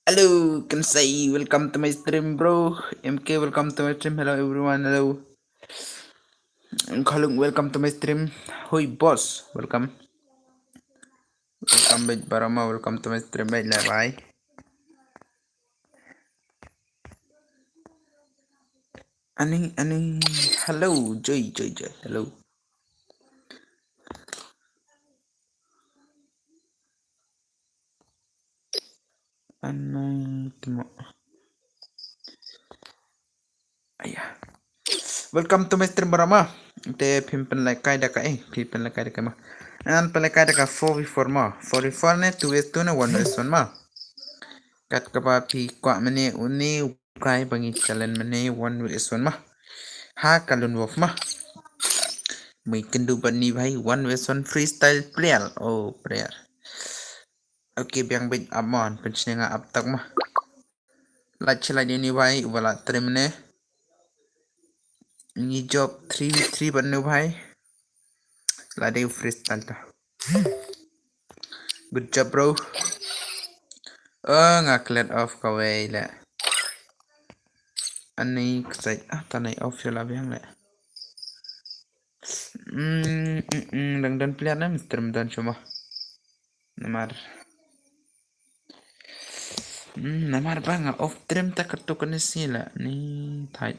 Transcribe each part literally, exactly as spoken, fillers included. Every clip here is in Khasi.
Hello, Kansai, welcome to my stream, bro. M K, welcome to my stream. Hello, everyone. Hello. Khalung, welcome to my stream. Hoi, boss, welcome. Welcome back, Barama. Welcome to my stream, bye, bye. Ani, ani, hello, Joy, Joy, Joy, hello. Ani, timo. Aya. Welcome to my stream, Barama. Te phim pynlaikai da ka, eh, phim pynlaikai da ka ma. Ngan pynlaikai da ka four v four ma. Four v four ne, two v two ne, one v one ma. Kat kaba phi kwah mane une u guy ba ngi challenge mane one v one ma. Ha ka lone wolf ma. Mui kyndu bad ni bhai one v one freestyle player. Oh, player. Okay, biang bit up ma, pynshne nga up tak ma. Lait chlai ni bhai, uba la trim ne. Ngi jop three v three ban nu bhai. La dei freestyle ta. Good job, bro. Oh, nga klet off kawei le. Ani ksai, ah, tanai off yola biang le. Hmm, hmm, hmm, dang don player na, Mister Mdon cuma. Namar. Hmm, namar ba nga off stream ta katu kane sila ni thai.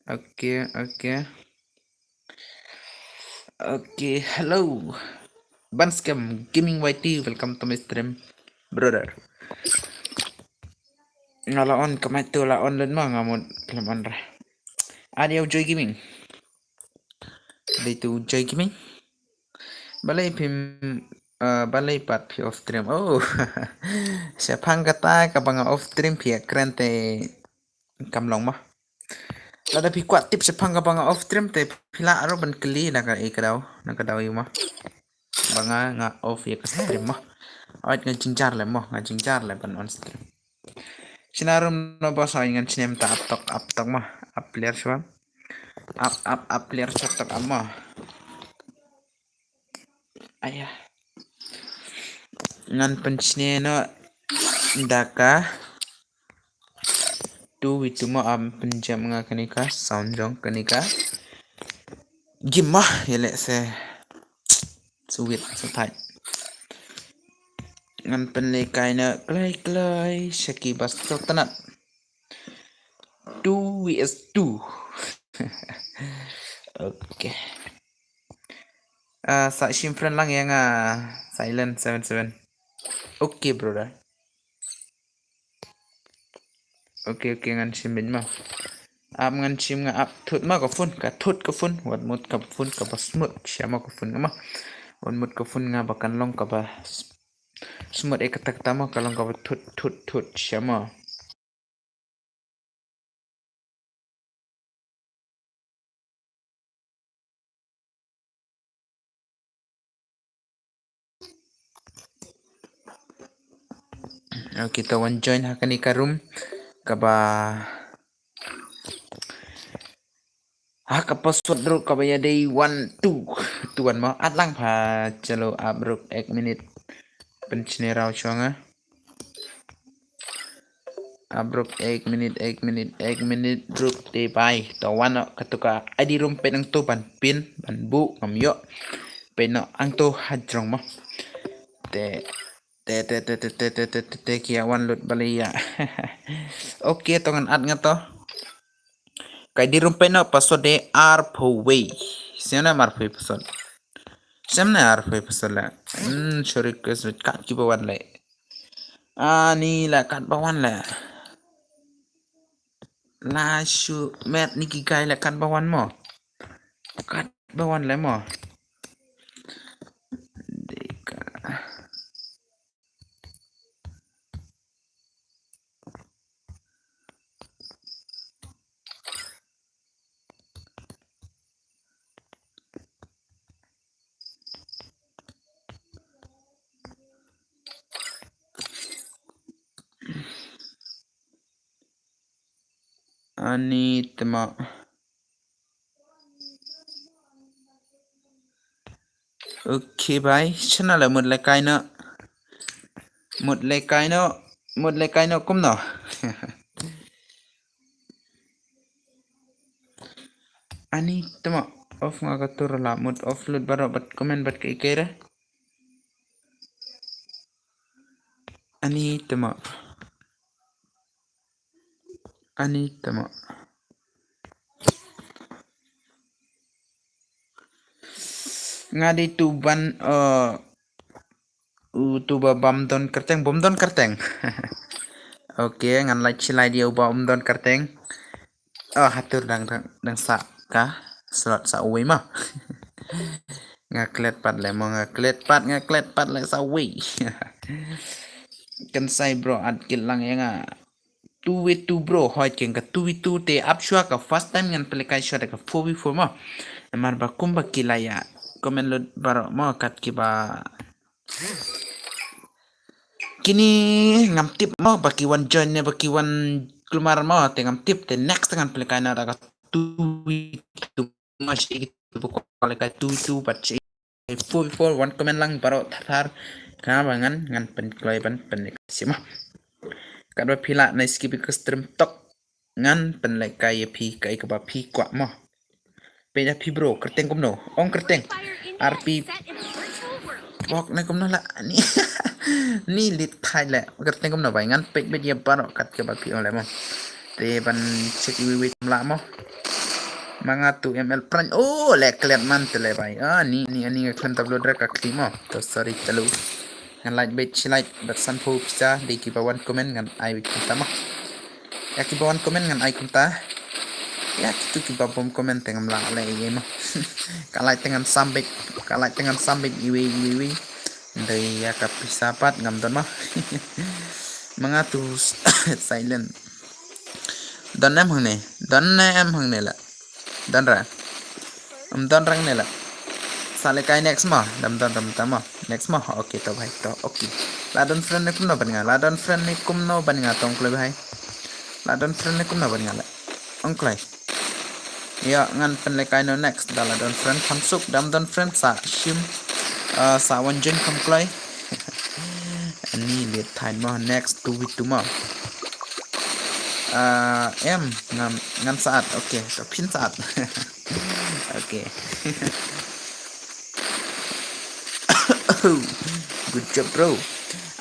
Okay, okay. Okay, hello. Ban Scam Gaming Y T, welcome to my stream, brother. Nga la on kamai tu la on len ma nga mut khlem on ra. Adio Joy Gaming. Dei tu Joy Gaming. Balei phim, uh, balei pat phi off stream. Oh. Shaphang kata kaba nga off stream phi kren te kam long ma. Lada phi kwah tip shaphang kaba nga off stream te phi lah ruh ban kylli na ka i ka daw, na ka daw yu ma. Ba nga nga off ïa ka stream ma. Ait nga jingjar le ma, nga jingjar le ban on stream. Shina rum no ba sa ngan snem ta up tok, up tok ma. Up player shwa. Up, up, up player shwa tok up ma. Aya. Ngan pynshne no da ka tu witu ma am pynjam nga kane ka sound jong kane ka. Gim ma, ïa leh se. Suwit, sutai. Ngan pynlehkai na klai klai, shaki bas to tanat. Two V S two. Okay. Ah, sa shim friend lang ïa nga, ah, Silent seven seven. Okay, brother. Okay, okay, ngan shim bit ma. Ap ngan shim nga ap thut ma ka phone, ka thut ka phone, wat mut ka phone ka ba smut, shama ka phone nga ma. Wat mut ka phone nga ba kan long ka ba s-, smut e ka tak tama ka long ka ba thut, thut, thut, shama. Okay, to wan join ha kane ka room kaba ha ka password ruh kaba ïa dei one two two one ma at lang pha chalo ap ruh ek minit pynchne rau chonga. Abruk ek minit, ek minit, ek minit, ruk te bai. To wan no, katu ka I D room peit nangtu ban pin, ban buh, ngam ïoh. Peit no, angtu hajrong mo. Te, te, te, ki ïa wan lut balei ïa. Okay, to ngan add nga to. Ka I D room peit no, password de arphew wei. Sngewna arphew wei password. Sngewna arphew wei password la. Hmm, sorry, ka sut kat kiba wan le. Ani la kat ba wan la. La shu met ni ki guy la kat ba wan mo. Kat ba wan la mo. Deka. Ani tma. Okay, bye. Channel la mut la kai na. Mut lehkai noh, mut lehkai noh kumno. Ani tama off nga ka tur la mut off lut baroh bad comment bad ka ikere. Ani tama. Ani tama. Nga dei tu ban, eh, u tu ba bam don kerteng, bom don kerteng. Okay, ngan like chilai dia u ba um don kerteng. Oh, hatur dang, dang, dang sa ka slot sa uwi ma. Nga klet pat le mo, nga klet pat, nga klet pat le sa uwi. Kan sai bro, at kit lang ya nga. Two v two bro, hoi keng ka two v two te ap shwa ka first time ngan pynlehkai shwa da ka four v four mo. Namar ba kumba ki la ya comment lut baroh mo kat ki ba kini ngam tip mo ba ki wan join ne ba ki wan kulmar mo te ngam tip te next ngan pynlehkai na da ka two v two mo shi ki tu ko pynlehkai two v two but shi four v four wan comment lang baroh thar thar. Ka ba ngan ngan pynkloi ban pynlehkai shi mo. Kat ba phi lah na skip ka stream tok ngan pynlehkai ya phi kai ka ba phi kwah mo. Pe ya phi bro, kerteng kumno? Ong kerteng. R P bok na kumno la ni. Ni lit thai le. Kerteng kumno bai ngan pek bet ya baroh kat ka ba phi ong le mo. Te ban check iwi wi la mo. Manga tu M L prank. Oh, le klet man te le bai. Ah, ni ni ani nga khlem tablo dra ka kli mo. To sorry talu. Ngan like bet chi like bat san phu pisa de ki ba wan comment ngan ai wik kumta mo. Ya ki ba wan comment ngan ai kumta. Ya ki tu ki ba bom comment te ngam la le ye mo. Ka like te ngan sambit, ka like te ngan sambit iwi iwi iwi. Ndai ya ka pisa pat ngam don mo. Manga tu silent. Don em hangne, don em hangne la. Don ra. Am don rang ne la. Sa lehkai next mo, dam don dam ta mo. Next mo. Okay to bhai to. Okay. La don friend ne kumno ban nga. La don friend ne kumno ban nga tong kloi bhai. La don friend ne kumno ban nga la. Ong kloi. Ya ngan pynlehkai no next da la don friend kham suk dam don friend sa shim. Uh, sa wan join kham kloi. Ani le thai mo next two v two mo. Uh, em ngan ngan saat. Okay, to phin saat. Okay. Good job bro.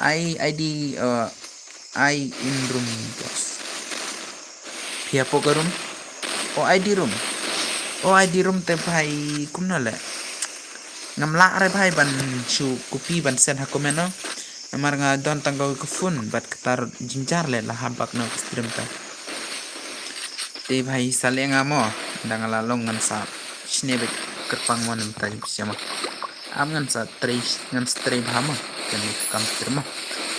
I I di uh, I in room boss. Phi hapoh ka room? O I D room. O I D room te bhai kumno le. Ngam lah re bhai ban shu copy ban send ha comment no. Namar nga don tang ka phone bad kata jingjynjar le la hap bak no ka stream ta. Te bhai sa le nga mo dang la long ngan sa shne bek kyrpang mo nem ta jim siama. Am ngan sa trei ngan sa trei bha mo. Kan ni kam stream mo.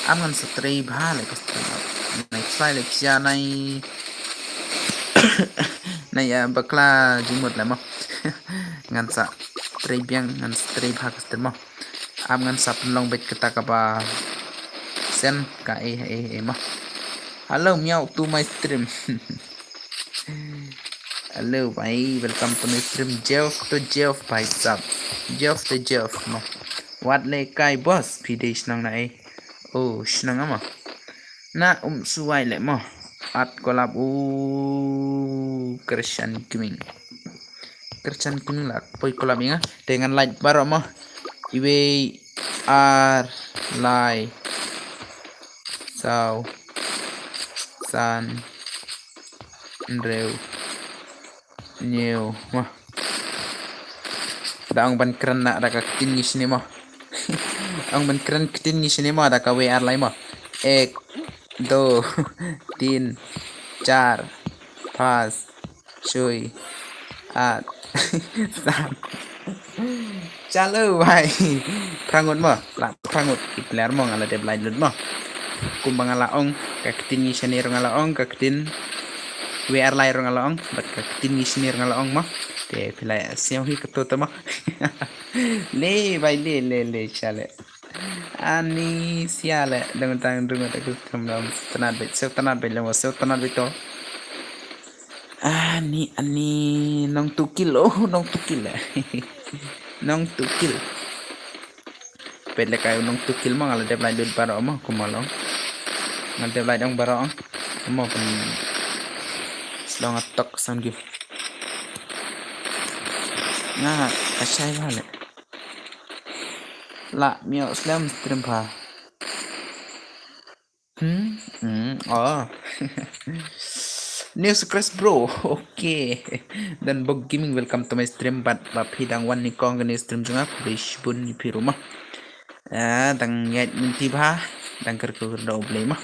Am ngan sa trei bha le ka stream mo. Nai try le pisa nai nai ya bakla jimut le mo. Ngan sa trei biang ngan sa trei bha ka stream mo. Am ngan sa pynlong bek kata ka ba sen ka eh eh eh mo. Hello miau to my stream. Hello bhai, welcome to my stream. Jeff to Jeff bhai sab. Jeff to Jeff mo. Wat le kai boss phi dei shnong na eh. Oh shnong ama. Na um suwai le mo. At kolab u Christian Gaming. Christian Gaming la poi kolab inga. Te ngan like baroh mo. Iwei ar lai saw san hynriew hynñiew mo. Da ong ban kren na da ka ktien ngi shini mo. Ong ban kren ktien ngi shini mo da ka wei ar lai mo. Ek do tin char pas shui at sam. Chalo bhai. Phrangut mo. La phrangut ki player mo nga la dep lai lut mo. Kumba nga la ong ka ktien ngi shini ro nga la ong ka ktien wei ar lai ro nga la ong bad ka ktien ngi shini ro nga la ong mo. Te phi la siaw hi ka to to mo. Le bhai le le le chale. Ani sia le dang dang dang dang ku tum dam tanat bek sel tanat bek le mo sel tanat bek to. Ani ani nong tukil oh nong tukil le. Nong tukil. peit lehkai u nongtukil mo, nga la dep lait lut baroh mo, kumba long. Nga la dep lait ong baroh ong. Mo pyn slong atok sound game. Nga ka shai bha leh. La myo slem stream pha. Hmm, hmm, oh. New subscribe bro. Okay. Dan Bog Gaming, welcome to my stream. Bad ba phi dang wan nyngkong ka new stream jong nga, khublei shibun ïa phi ruh mo. Ah, dang ïaid mynta bha, dang kyrkhu kyrdoh U Blei mo.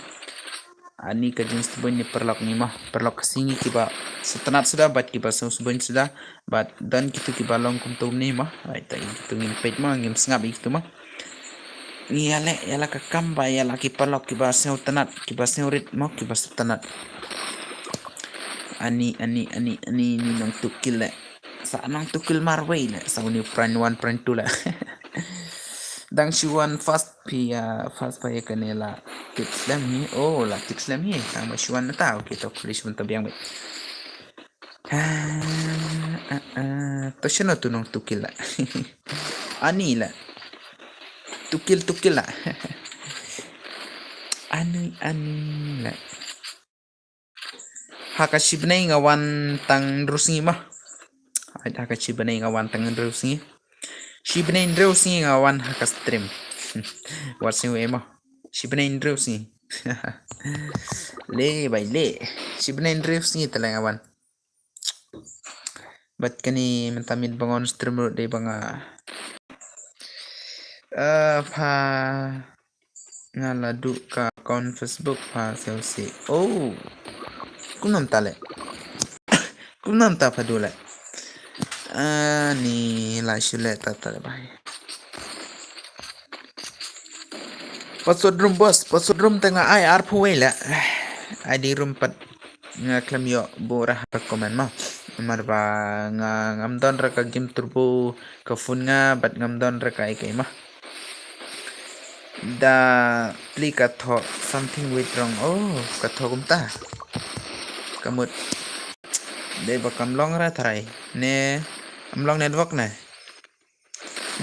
Ani ka jingsngewsih ne paralok ngi mo. Paralok ka sngi kiba sngewtynnat suda bad kiba sngewsih suda. Bad don kitu kiba long kumtu ne mo. Ai ta kitu ngim peit mo, ngim sngap ïa kitu mo. Ngi ïaleh ïa la ka kam ba ïa la ki paralok kiba sngewtynnat, kiba sngewrit mo, kiba sngewtynnat. Ani, ani, ani, ani, ni nongtukil leh. Sa nongtukil marwei leh, sa uni pran one, pran two leh. Dang shu wan fast phi, ah, fast phi kane la tip slem hi. Oh, la tip slem hi. Tang ba shu wan nata. Okay, to khublei shibun, to biang beit. Ah, ah, ah. To shano tu nongtukil la. Ani la. Tukil, tukil la. Ani, ani la. Ha ka shibnei nga wan tang hynriew sngi mo. Ha ka shibnei nga wan tang hynriew sngi. Shibnei hynriew sngi nga wan ha ka stream. Wat sngi mo. Shibnei hynriew sngi. Le bai le. Shibnei hynriew sngi te la nga wan. Bad kane mynta miet ba nga on stream ruh dei ba nga, eh, pha nga la duh ka account Facebook pha sngewsih si. Oh. Kumno mynta leh. Kumno mynta pha duh leh. Ani la shu leh ta ta leh bai. Password room boss, password room te nga ai arphew wei leh. Ai di room pat nga khlem ïoh buh ra ha comment mo. Namar ba nga ngam don ra ka game turbo ka phone nga bad ngam don ra ka ai ka ai mo. Da pli ka thoh something went wrong. Oh, ka thoh kumta. Ka mut dei ba kam long ra tharai ne, kam long network ne.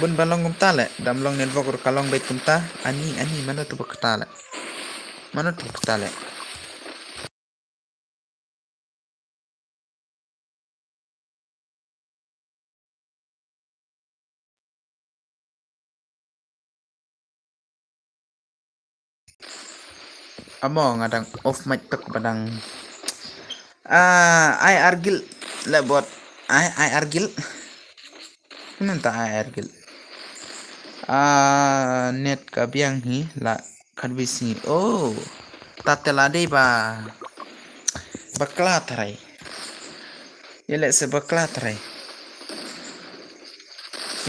Bun ba long kumta leh, dam long network ruh ka long beit kumta. Ani, ani, mano tu ba kata leh. Mano tu ba kata leh. Amo nga dang off mic tok ba dang. Ah, ai argil leh bot. Ai, ai argil. Mynta ai argil. Ah, net ka biang hi la khatwi sngi. Oh. Ta te la dei ba bakla tharai. Ïaleh se bakla tharai.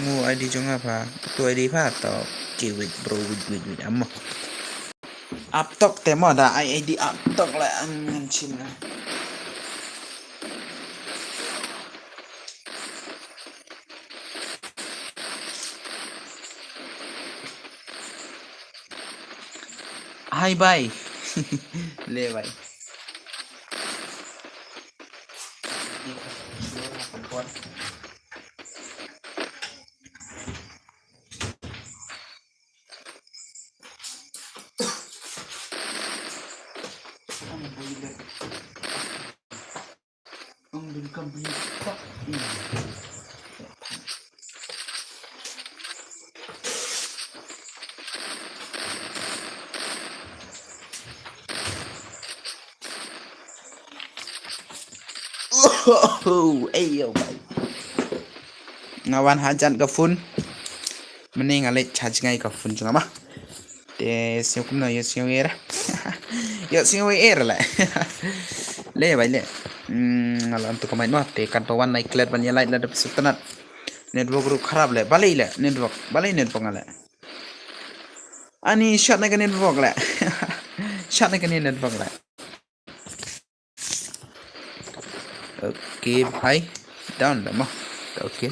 Ngu I D jong nga pha, tu I D pha to. Ki wait bro, wait, wait, wait. Amo. Aptok te mo da I D aptok la an ngan chin na. Hi bye. Le bye. Oh, ey, yo, bhai. Nga wan hajan ka phone. Mane nga leit charge ngai ka phone jong nga ma. Te sñiaw kumno, ïoh sñiaw er. Ïoh sñiaw er le. Le bhai le. Hmm, nga la antu kamai no. Te kat ba wan nai klet ban ïa light la da pisa tanat. Network ruh kharap le. Balei le network. Balei network nga le. Ani shot na ka network le. Shot na ka network le. Okay, bhai. Down da mo. Okay.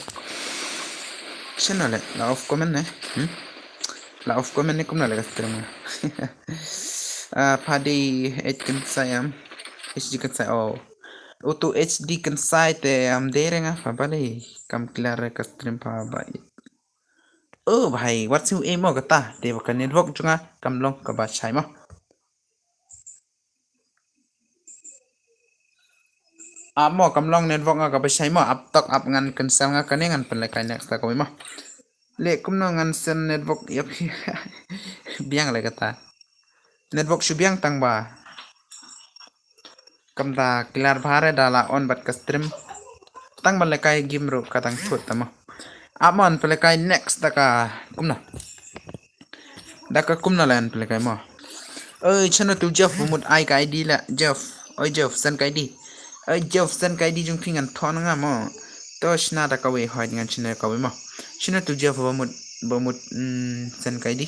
Shano le, la off comment ne? Hmm? La off comment ne kumno le ka stream. Ah, pha dei H D kan sai am. H D kan sai, oh. Utu H D kan sai te am dei re nga pha balei kam clear ka stream pha ba. Oh bhai, wat shu ei mo kata. Te ba ka network jong nga kam long kaba shai mo. Ah mo, kam long network nga kaba shai mo. Ap tok, ap ngan cancel nga kane, ngan pynlehkai next ta kawei mo. Le kumno ngan send network ïa phi. Biang le kata. Network shu biang tang ba. Kam da clear bha re da la on bad ka stream. Tang ba lehkai game ruh ka dang thut ta mo. Ap mo, ngan pynlehkai next da ka kumno. Da ka kumno la ngan pynlehkai mo. Oi, shano tu Jeff, ba mut ai ka I D la, Jeff. Oi Jeff, send ka I D. Oi Jeff, send ka I D jong phi, ngan thoh na nga mo. To shna da kawei, hooid ngan shna da kawei mo. Shano tu Jeff, ba mut, ba mut, mm, send ka I D.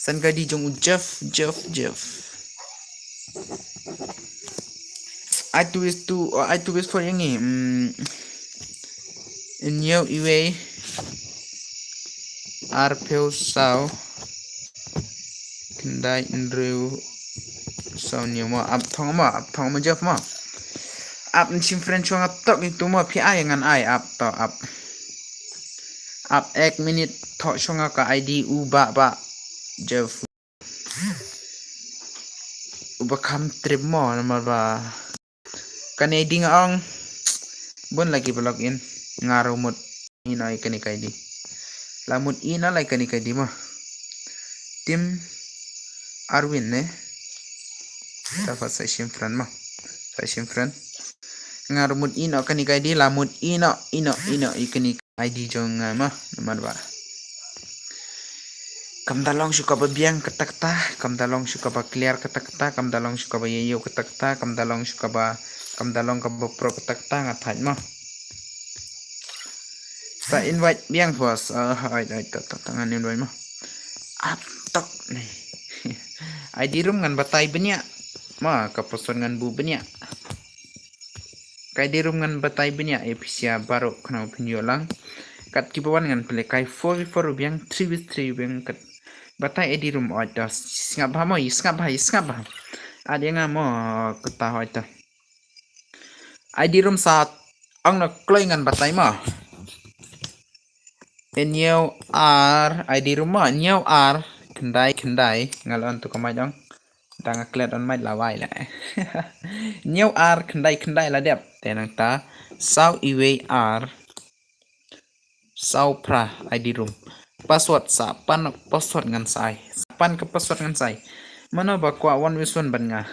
Send ka I D jong u Jeff, Jeff, Jeff. Ai tu is tu, oh, ai tu is for ïa ngi. Mm. Hynñiew, iwei, arphew, saw, khyndai, hynriew, saw, hynñiew mo. Ap thong mo, ap thong mo Jeff mo. Ap ngan shim friend shuwa nga tok itu mo, phi ai ngan ai, ap to ap. Ap ek minit, thoh shuwa nga ka I D u ba ba Jeff. Uba kham trip mo namar ba kane I D nga ong bun lagi ba log in, nga ruh mut in ïa kane ka I D. La mut in ïa kane ka I D mo. Tim Arwin ne. Ta fa sa shim friend mo. Sa shim friend. Nga ruh mut in ïa kane ka I D, la mut in ïa, in ïa, in ïa kane I D jong nga mo, namar ba kam da long shuh kaba biang katta katta, kam da long shuh kaba clear katta katta, kam da long shuh kaba ïa ïew katta katta, kam da long shuh kaba, kam da long kaba pro katta katta, nga thait mo. Sa invite biang bos, ah, ai ai ta ta ta ngan invite mo. Ap tok ne. I D room ngan batai bniah. Mo, ka password ngan buh bniah. Ka I D room ngan batai bniah ïa phi sha baroh khnang phin ïoh lang. Kat kiba wan ngan pynlehkai four v four ruh biang, three v three ruh biang, kat batai I D room. Oi to, sngap bha mo, ïa sngap bha, ïa sngap bha. Ap ïa nga mo, kata oi to. I D room sa ong na kloi ngan batai mo. Hynñiew ar, I D room mo, hynñiew ar khyndai khyndai, nga la on tu ka mic ong. Da nga klet on mic la wai la. Hynñiew ar khyndai khyndai la dep. Te nangta saw iwei ar saw phra I D room. Password sa pan, password ngan sa ai. Sa pan ka password ngan sa ai. Mano ba kwah one versus one bad nga?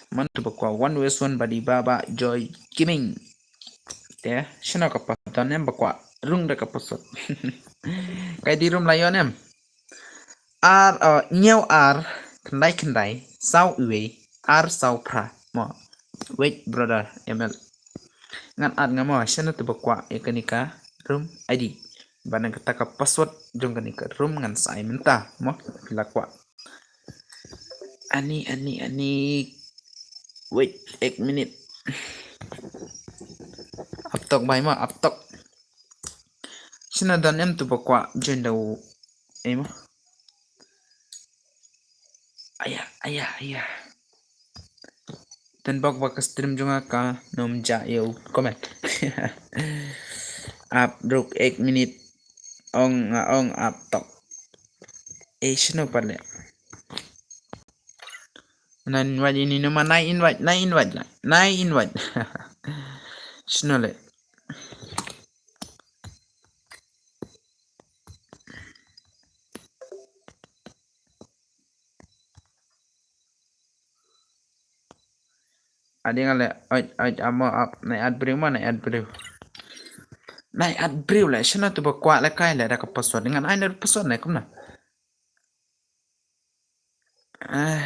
Mano ba kwah one versus one bad i Baba Joy Gaming? Te shano ka password, don em ba kwah rung da ka password? Ka I D room la ïoh em. Ar, uh, hynñiew ar khyndai khyndai saw iwei ar saw phra mo. Wait brother M L. Ngan add nga mo, shano tu ba kwah ïa kane ka room I D. Bad nangta ka password jong kane ka room ngan sa ai mynta mo, phi la kwah. Ani, ani, ani. Wait ek minit. Ap tok bhai mo, ap tok. Shano don em tu ba kwah join da u, eh mo. Aya, aya, aya. Ten bok ba ka stream jong nga ka nym jah ïa u comment. Ap ruk ek minit. Ong nga ong ap tok. Eh, shano pat le? Nai invite ini nama, nai invite, nai invite la. Nai invite. Shano le? Adi nga le, oi, oi, amo ap, nai add briew mo, nai add briew. Nai add briew le, shano tu ba kwah lehkai le da ka password. Ngan ai na password ne kumno? Eh.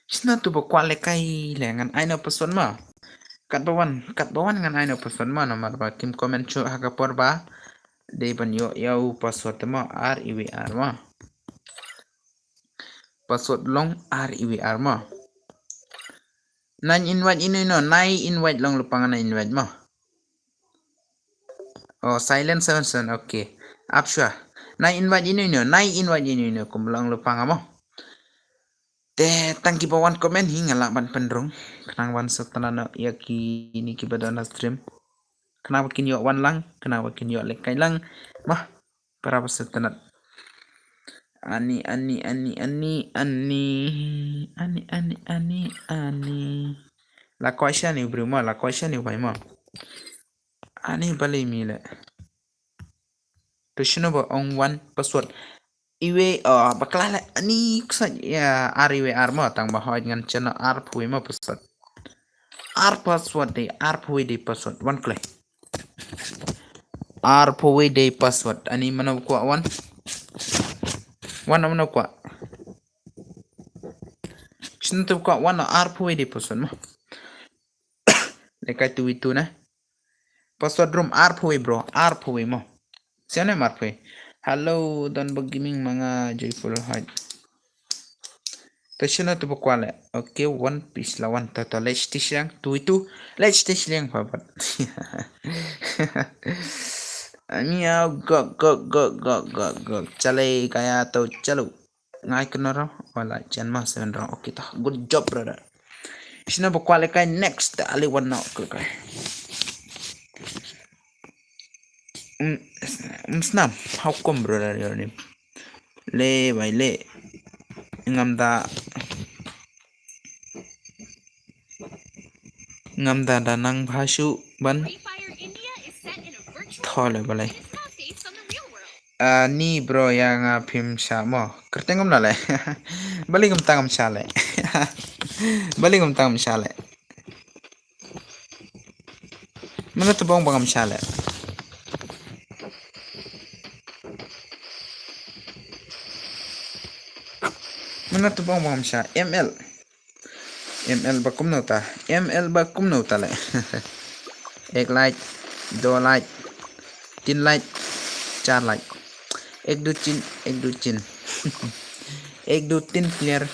Shano tu ba kwah lehkai le, ngan ai na password mo. Katba wan, katba wan ngan ai na password mo, namar ba kim comment shuh ha ka por ba dei ban ïoh ïa u password mo, ar iwei ar mo. Password long ar iwei ar mo. Nai invite ino ino, nai invite long lypa nga, nai invite mo. Oh, silent seven seven, okay. Ap shuwa. Nai invite ino ino, nai invite ino ino, kum long lypa nga mo. Te tang kiba wan comment hi nga lah ban pynrung. Khnang ban sa tana noh ïa kine kiba don ha stream. Khnang ba kin ïoh wan lang, khnang ba kin ïoh lehkai lang. Mo, para ba sngewtynnat. Ani, ani, ani, ani, ani. Ani, ani, ani, ani. La kwah sha ni u briew mo, la kwah sha ni u bai mo. Ani balei mi leh. To shano ba ong wan password. Iwei, oh, bakla leh, ani ksa ya ar iwei ar mo, tang ba hoi ngan chana ar phui mo password. Ar password de, ar phui de password. Wan kloi. Ar phui de password. Ani mano kwah wan. Wan mano kwah. Shano to kwah wan ar phui de password mo. Lehkai tu itu na. Password room ar phui bro, ar phui mo. Siapa ni ar phui? Hello, Don Bag Gaming manga joyful heart. To shano to ba kwah leh. Okay, One Piece la wan to to let's tish yang tu itu. Let's tish yang papat. Ani au gok gok gok gok gok gok. Chale kaya to chalo. Ngai kena ro. Wala jan ma seven ro. Okay to. Good job brother. Shano ba kwah lehkai next. Ali wan na okay kai. Um, um snam. How come brother your name? Le bai le. Ngam da. Ngam da da nang bha shuh ban. Tho le balei. Ah, ni bro ya nga phim sha mo. Kyrteng ngam na le. Balei ngam tang ngam sha le. Balei ngam tang ngam sha le. Mana tu bong bang ngam sha le. Mana tu bong bang ngam sha. M L. M L ba kumno ta. M L ba kumno ta le. Ek light, do light, tin light, char light. Ek du chin, ek du chin. Ek du tin player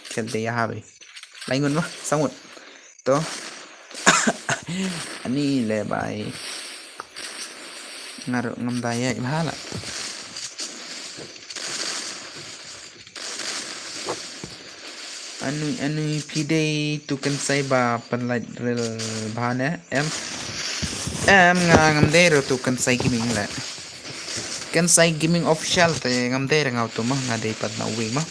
khelte yaha bhai. Lai ngun ma, sangut. To. Ani le bhai. Ngar ngam da ya bha la. Anui anui phi dei tu kan sai ba pan lai rel bha ne em. Em nga ngam dei ro tu kan sai gaming le. Kan sai gaming official te ngam dei rangau tu ma nga dei pat na uwi ma.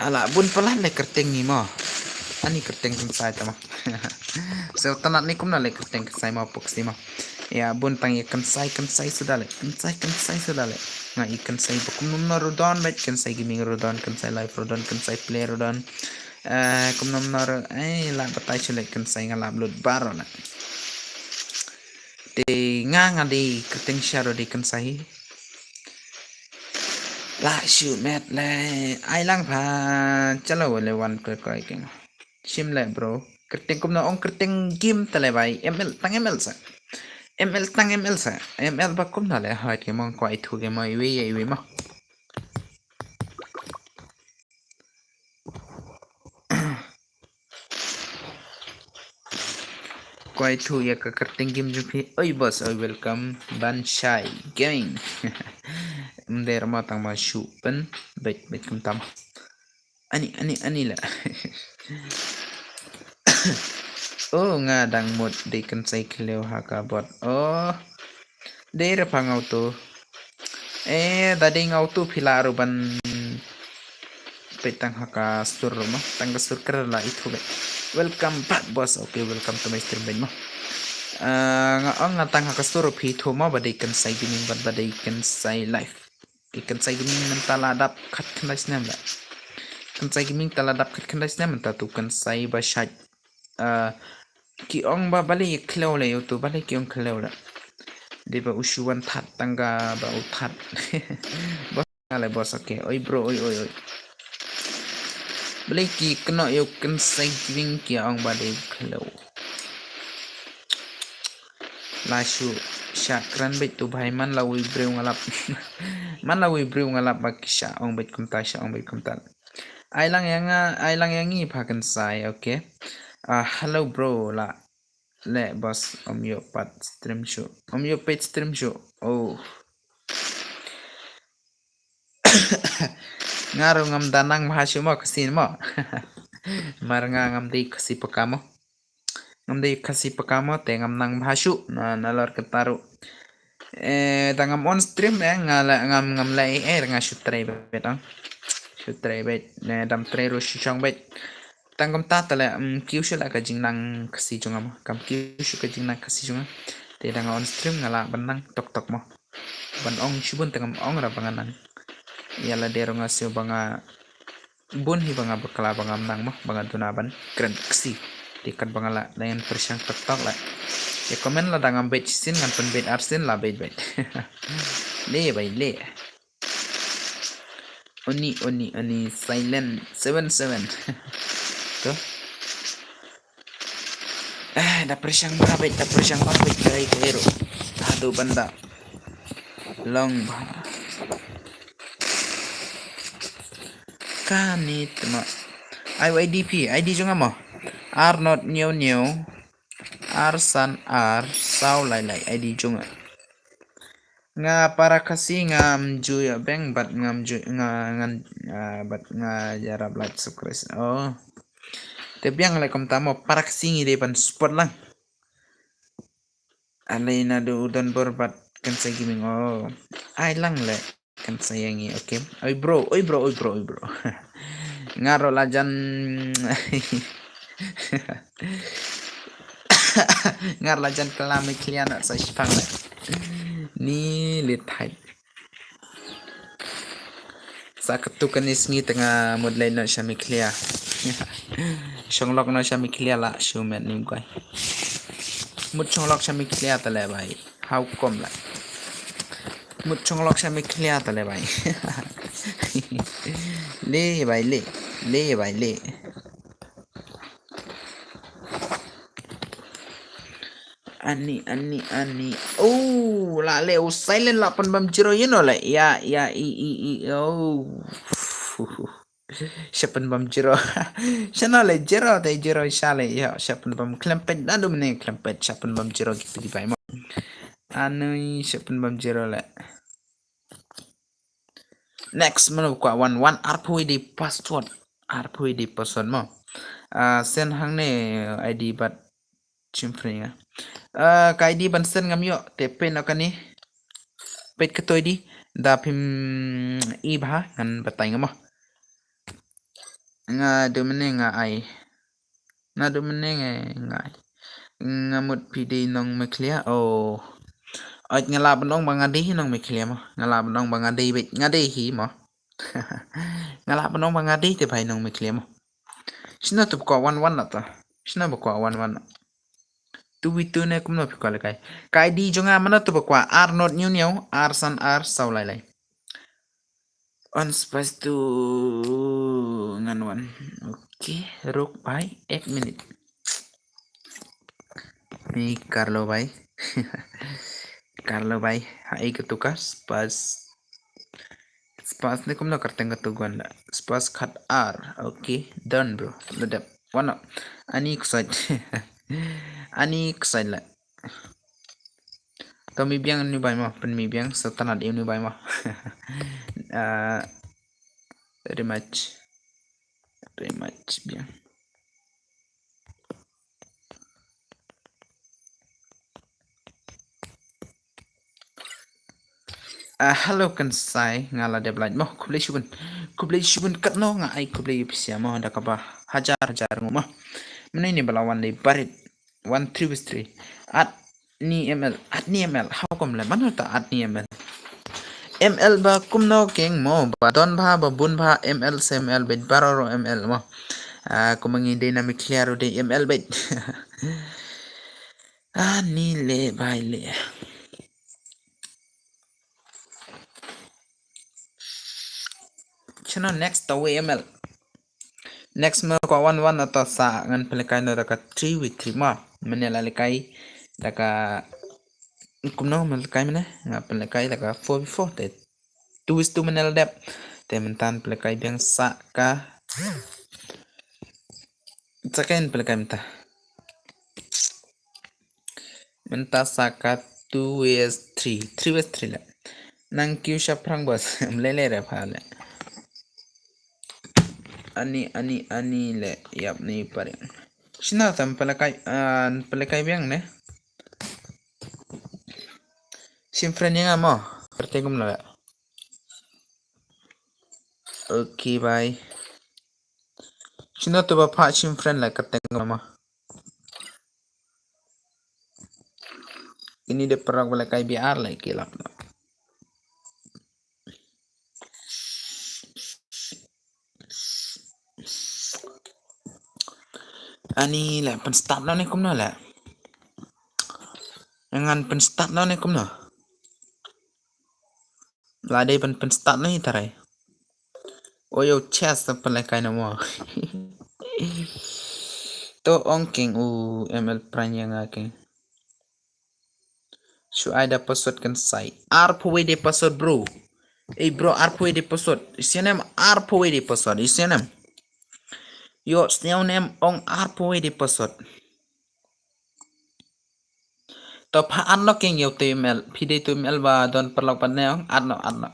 Ala bun palat le kerteng ni ma. Ani kerteng kan sai ta ma. So tanat ni kumna le kerteng kan sai ma pok si ma. Ya bun tang ya kan sai kan sai sudah le. Kan sai kan sai sudah le. Nga i kan sai ba kum num na rodon bet kan sai gaming rodon kan sai live rodon kan sai play rodon. Eh kum num na ro eh la batai chule kan sai nga la upload bar na. Te nga nga di kerteng sharo di kan sai. La shu met le ai lang pha chalo le wan koi koi keng. Shim le bro. Kerteng kumno ong kerteng game tale bai. M L tang M L sa. M L tang M L sa. M L ba kumna le hoi ke mong koi thu ke mo iwi ya iwi mo. Koi thu ya ka kerteng game jong phi. Oi boss, oi welcome. Ban shai gaming. Mder ma tang ma shu pen. Bek bek kum tam. Ani ani ani la. Oh nga dang mut dei kan sai kleu ha ka bot. Oh. Dei ra pha ngau tu. Eh da dei ngau tu phi la ru ban. Peit tang ha ka sur ma tang ka sur kar la itu be. Welcome back boss. Okay, welcome to my stream ben ma. Ah, nga ong nga tang ha ka sur phi tu ma ba dei kan sai gaming ban ba dei kan sai live. Ki kan sai gaming mynta la dap khat khyndai snem la. Kan sai gaming ta la dap khat khyndai snem mynta tu kan sai ba shait. Ah, ki ong ba balei khleu le yotu balei ki ong khleu la. Dei ba u shu wan that tang ka ba u that. Boss nga le boss okay. Oi bro oi oi oi. Balei ki kno yo kan sai gaming ki ong ba dei khleu. La shu sha kran beit tu bhai man la wi briew ngalap. Man la wi briew ngalap ba ki sha ong beit kumta sha ong beit kumta. Ai lang yang ai lang yang ngi pha kan sai okay. Ah hello bro la le boss om yo pat stream shu. Om yo pet stream shu. Oh. Nga ru ngam danang ma shu mo kasi mo. Mar nga ngam dei kasi paka mo. Ngam dei Khasi paka mo te ngam nang bha shuh na, nalor kata ruh. Eh, da ngam on stream eh, nga la, ngam, ngam la eh, eh, nga shu trei beit ang. Shu trei beit, ne dam trei ruh shu shong beit. Tang kumta te le, mm, kiew shuh la ka jingnang Khasi jong nga mo. Kam kiew shuh ka jingnang Khasi jong nga. Te da nga on stream nga lah ban nang tok tok mo. Ban ong shibun te ngam ong ra ba nga nang. Ïa lade ruh nga shu ba nga bun hi ba nga bakla ba ngam nang mo, ba nga duna ban kren Khasi. Te kat ba nga lah, la ngan pyrshang tok tok la. Ïa comment la da ngam beit shisien ngan pynbeit arsien la beit beit. Le bai le. Oni, oni, oni, silent seven seven. To. Eh, da pyrshang bha beit, da pyrshang bha beit, kai kai ruh. Haduh ban da long bha. Kane te ma. Ai Y D P, I D jong nga mo. Ar not hynñiew hynñiew. Ar san ar saw lai lai, I D jong nga. Nga para Khasi ngam ju ïa beng bad ngam ju nga ngan, ah, bad nga ïarap like subscribe. Oh. Te biang le kumta mo para Khasi ngi dei ban support lang. Ale naduh u Don Bor bad Kensai Gaming. Oh. Ai lang le Kensai ïa ngi, okay. Oi bro, oi bro, oi bro, oi bro. Nga ruh la jan. Nga ruh la jan kylla Meghalaya na sa shipang le. Ni le thait. Sa katto katne sngi te nga mut leit noh sha Meghalaya. Shong lok noh sha Meghalaya la shu met ni u guy. Mut shong lok sha Meghalaya te le bai. How come la? Mut shong lok sha Meghalaya te le bai. Le bai le. Le bai le. Ani, ani, ani. Oh, la le, oh, silent la pynbam zero, you know, like, ya, ya, i, i, i, oh. Sha pynbam zero. Sha na le zero, te zero sha le, ya, sha pynbam khlem peit, naduh mynne khlem peit, sha pynbam zero, kita ki bai mo. Anui, sha pynbam zero le. Next, mano kwah wan, wan arphew I D password. Arphew I D password mo. Ah, send hangne I D bad chim free nga. Ah, ka I D ban send ngam ïoh, te peit noh kane. Peit kato I D, da phim i bha, ngan batai nga mo. Nga dei mynne nga ai. Naduh mynne nga, nga, nga mut phi dei nong Meghalaya. Oh. Ait nga lah ban ong ba nga dei hi nong Meghalaya mo. Nga lah ban ong ba nga dei beit, nga dei hi mo. Nga lah ban ong ba nga dei te bai nong Meghalaya mo. Shano to ba kwah wan wan na to. Shano ba kwah wan wan na. Tu wi tu ne kumno phi kwah lehkai. Ka I D jong nga mano to ba kwah ar not hynñiew hynñiew, ar san ar saw lai lai. On space tu ngan wan. Okay, ruk bai ek minit. Ni Carlo bai. Carlo bai. Hai ka tu ka space. Space ne kumno kyrteng ka tu wan la. Space khat ar. Okay, done bro. La dep. Wan noh. Ani ksait. Ani ksait la. To mih biang uni bai mo, pynmih biang sa tang uni bai mo. Ah, rematch. Rematch biang. Ah, hello Kensai, nga la dep lait mo, khublei shibun. Khublei shibun katno nga ai khublei ïa phi sha mo, da kaba hajar hajar nguh mo. Mynne ne ba la wan dei barit. One three with three. At ni M L, at ni M L. How come le? Mano ta at ni M L? M L ba kumno keng mo, ba don bha, ba bun bha, M L se M L beit, baroh ruh M L mo. Ah, kumba ngi dei na Meghalaya ruh dei M L beit. Ah, ni le bai le. Shano next to W M L. Next mo ko one one ato sa ngan pynlehkai no da ka three with three mo. Mynne la lehkai da ka kumno mo lehkai mynne nga pynlehkai da ka four with four te two with two mynne la dep. Te mynta pynlehkai biang sa ka sa ka pynlehkai mynta. Mynta sa ka two with three, three with three le. Nang kiew shaphrang bos, mlele re pha le. Ani, ani, ani le, yap ni paring. Shina tam palakai, ah, palakai biang ne. Shim friend ïa nga mo. Kyrteng kumno la. Okay, bye. Shina tu ba pha shim friend la kyrteng kumno mo. Ini de parok palakai B R la ki lap no. Ani la pynstart no ne kumno la. Ngan pynstart no ne kumno. La dei pyn pynstart no i tarai. O yo chest pynlai kai no mo. To ong king u M L pran ïa nga king. Shu ai da password kan sai. Arphew wei de password bro. Ei bro arphew wei de password. Isinem arphew wei de password. Isinem. Yo snem nem ong arphew wei de password. To pha arno king yo tu email. Phi de tu email ba don parlok pat ne ong arno arno.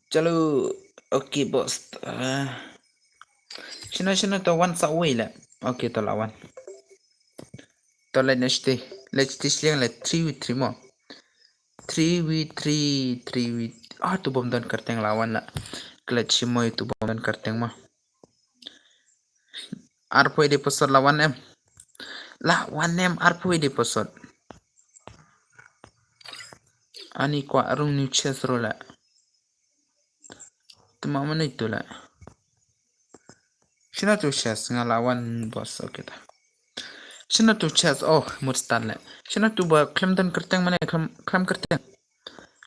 Chalo. Okay boss. Ah. Shino shino to wan sa wei le. Okay to la wan. To let na shti. Let shti shliang le three v three mo. Three v three, three v. Ah tu bom don kyrteng la wan la. Klet shimoi tu bom don kyrteng mo. Arphew wei de password la wan em. La wan em arphew wei de password. Ani kwah rung new chest ro la. Tma mane tu la. Shina tu chest nga la wan boss okay ta. Shina tu chest oh mut start le. Shina tu ba khlem don kyrteng mane khlem khlem kyrteng.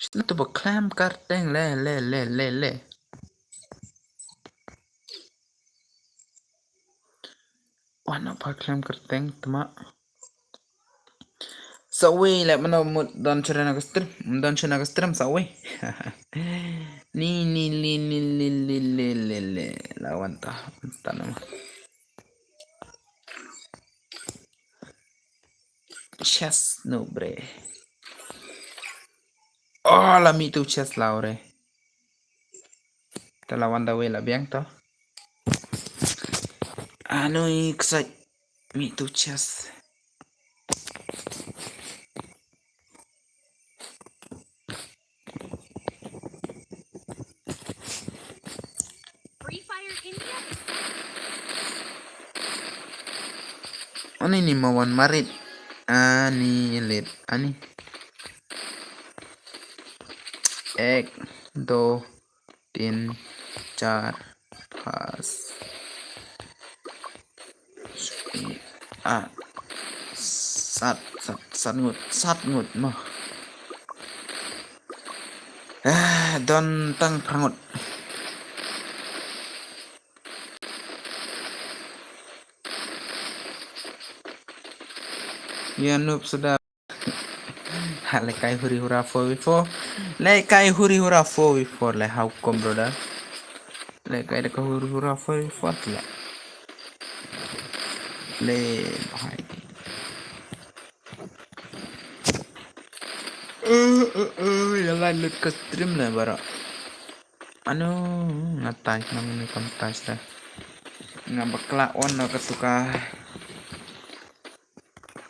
Shina tu ba khlem kyrteng le le le le le. Wan na pha khlem kyrteng tma. Sa wei le mano mut don chana ka stream, don chana ka stream sa wei. Ni ni li ni li li li li li la wan ta wan ta nama. Chest no bre. Oh la mi tu chest la ore. Ta la wan da wei la biang to. Anoi ksai mi tu chest. Free Fire India is Ani ni ma wan marit. Ani lit. Ani. Ek, do, tin, char, pas. Ah. Sat, sat, sat ngut, sat ngut mo. Ah, don tang prangut. Ya noob sudah. Ha, lekai huri hura four v four. Lekai huri hura four v four le how come brother. Lekai deka huri hura four v four le. Le bahai. Eh, eh, eh, ya la lut ka stream le bara. Anu, ngatai nang ni kam tai sa. Nga bakla on na ka tuka.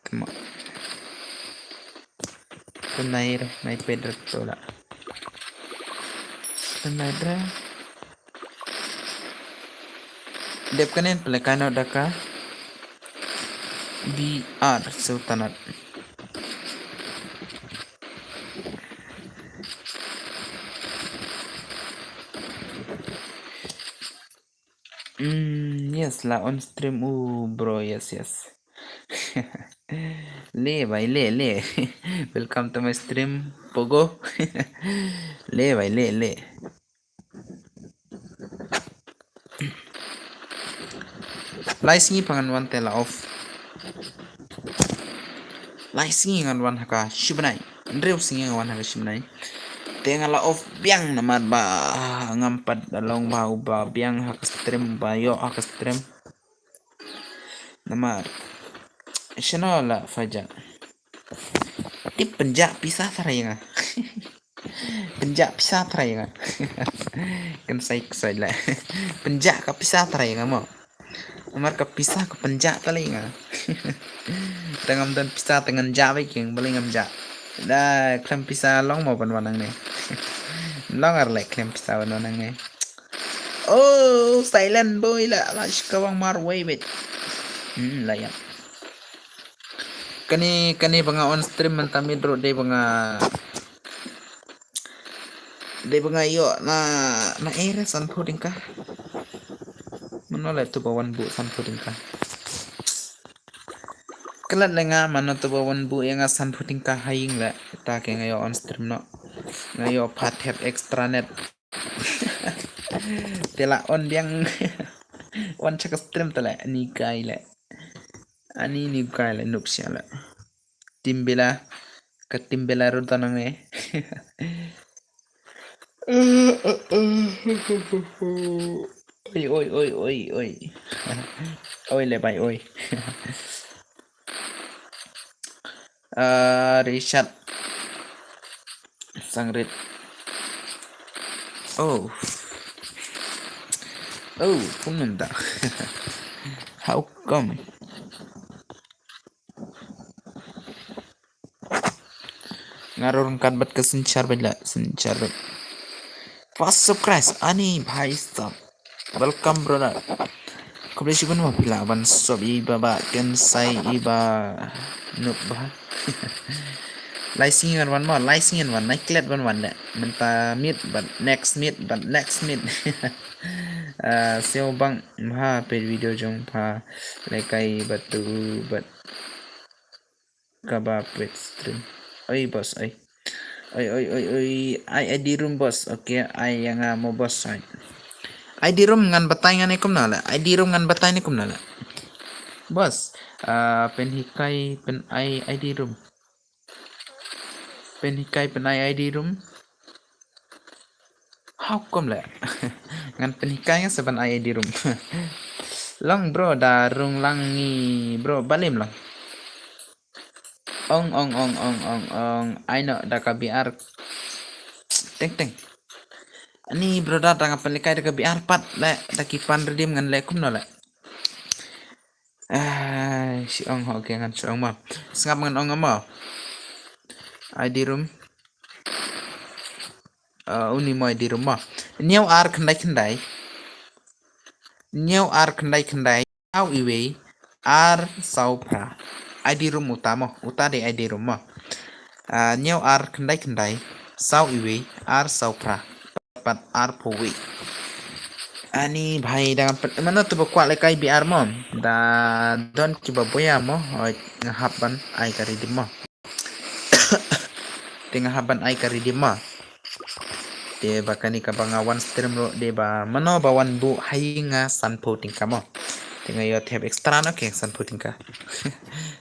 Tama. Tenai re, nai pedra tola. Tenai re. Dep kanen pele kano daka. B R Sultanate. Mm, yes, la on stream u bro, yes, yes. Le bai le le. Welcome to my stream, Pogo. Le bai le le. Lai sngi pa ngan wan te la off. Lai sngi ngan wan ha ka shibnai. Hynriew sngi ngan wan ha ka shibnai. Te nga la off biang namar ba ngam pat da long ba u ba biang ha ka stream ba ïoh ha ka stream. Namar shano la faja. Tip pynjah pisa trai nga. Pynjah pisa trai nga. Kan sai sai la. Pynjah ka pisa trai nga mo. Namar ka pisa ka pynjah tali nga. Tang ngam don pisa tang ngan jah bai king bali ngam jah. Da khlem pisa long mo ban wan nangne. Long ar le khlem pisa ban wan nangne. Oh, silent boy la la shkawang mar wei bet. Hmm, la ya. Kani kani ba nga on stream mynta mid ro de ba nga Dei ba nga ïoh na na ere sanphew tyngka. Mano le tu ba wan buh sanphew tyngka. Klet le nga mano tu ba wan buh ïa nga sanphew tyngka ha ïing le ta ke nga ïoh on stream no. Nga ïoh pha thep extra net. Te la on biang. On chak stream te le ni kai le. Ani ni kai le nup sia le. Timbela. Ka timbela ruta nang eh. Oi oi oi oi oi. Oi le bai oi. Ah, Richard Sangrit. Oh. Oh, kumnenda. How come? Nga ror kat bat ka synchar bela synchar bet. First subscribe ani bhai sab. Welcome brother. Khublei shibun ma phi la ban sub i ba ba ken sai i ba nup ba. Lai sing wan wan ma lai sing wan nai klet wan wan le. Mynta meet but next meet but next meet. Ah, seo bang ma pet video jong pha le kai batu but kaba pet stream. Oi boss oi. Oi oi oi oi. Ai ID room boss. Okay ai yang mo boss ai. ID room ngan batai ngan ikum na la. ID room ngan batai ni kum na la. Boss. Ah, pen hikai pen ai ID room. Pen hikai pen ai ID room. How come le? Ngan pen hikai ngan seban ai ID room. Long bro da rung lang ni bro balim lang. Ong ong ong ong ong ong. Ai no da ka BR. Teng teng. Ani bro da da nga pen hikai da ka BR pat le da ki pan redeem ngan le kum no le. Ai, si ong ho ke ngan si ong ma. Sngap ngan ong ma. ID room. Uh, uni mo ID room ma. New ar khendai khendai. New ar khendai khendai. Saw iwei ar saw phra. ID room uta mo. Uta de ID room ma. Uh, new ar khendai khendai. Saw iwei ar saw phra. Pat arphew wei. Ani bhai da nga pyn mano tu ba kwah le kai BR mo. Da don ki ba boya mo. Oi nga hap ban ai ka redeem mo. Te nga hap ban ai ka redeem mo. Te ba kani ka ba nga wan stream ro de ba mano ba wan buh hai nga sanphew tyngka mo. Te nga ïoh thep extra no ke sanphew tyngka.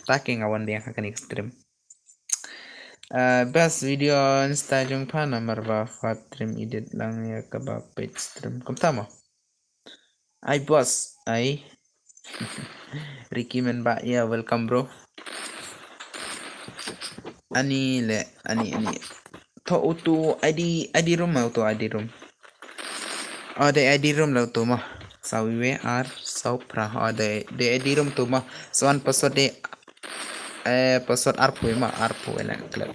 Ta ke nga wan biang ha kani ka stream. Uh, best video Insta jong pha namar ba fat stream edit lang ïa kaba page stream. Kumta mo. Ai boss, ai. Ricky men ba ya welcome bro. Ani le, ani ani. Tho utu ID ID room ma utu ID room. Oh, de ID room la utu ma. Saw iwei ar saw phra. Oh, de de ID room tu ma. Swan password de eh password arphew ma arphew la klet.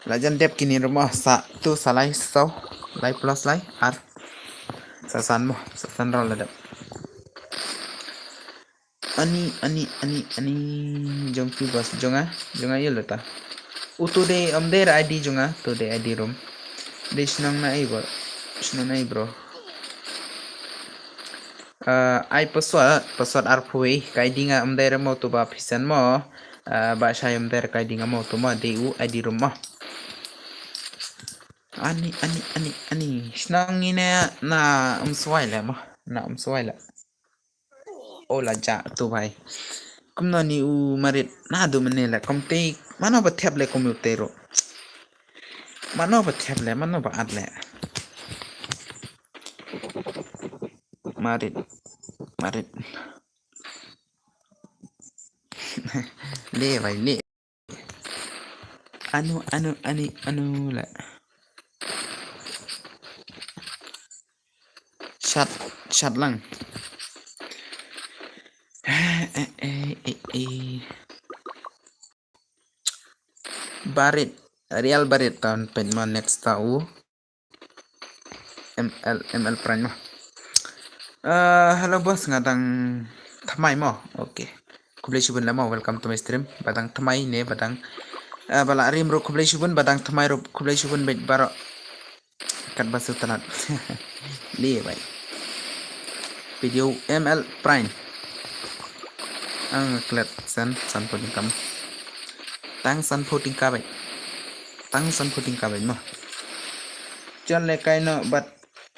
La jan dep kini room ma sa tu sa lai saw lai plus lai ar. Sa san mo sa san rau la dep. Ani ani ani ani jong ki bas jonga jonga yelo ta. Utu de om de ID jonga tu de ID room. De shnong na ai bro. Shnong na ai bro. Uh, ai password password arphew wei ka ID nga om de mo tu ba pisen mo. Uh, ba shai om de ka ID nga mo tu mo de u ID room mo. Ani ani ani ani shnong ni ne na um swai le mo na um swai le. Ola ja tu bai. Kumno ni u marit na du mene le kom te mano ba thep le kom u te ro. Mano ba thep le mano ba at le. Marit. Marit. Le bai le. Anu anu ani anu la. Shat shat lang. Eh, Barit, Real Barit, tan peit ma next ta u. M L, M L Prime ma. Uh, hello boss, nga dang thymmai mo. Okay. Khublei shibun la mo, welcome to my stream. Ba dang thymmai ne, ba dang, uh, ba la rim ruh khublei shibun, ba dang thymmai ruh khublei shibun bad baroh. Kat ba sngewtynnat. Leh bhai. Video M L Prime. Ang klet san, sanphew tyngka. Tang sanphew tyngka bhai. Tang sanphew tyngka bhai mo. Jon le kai no but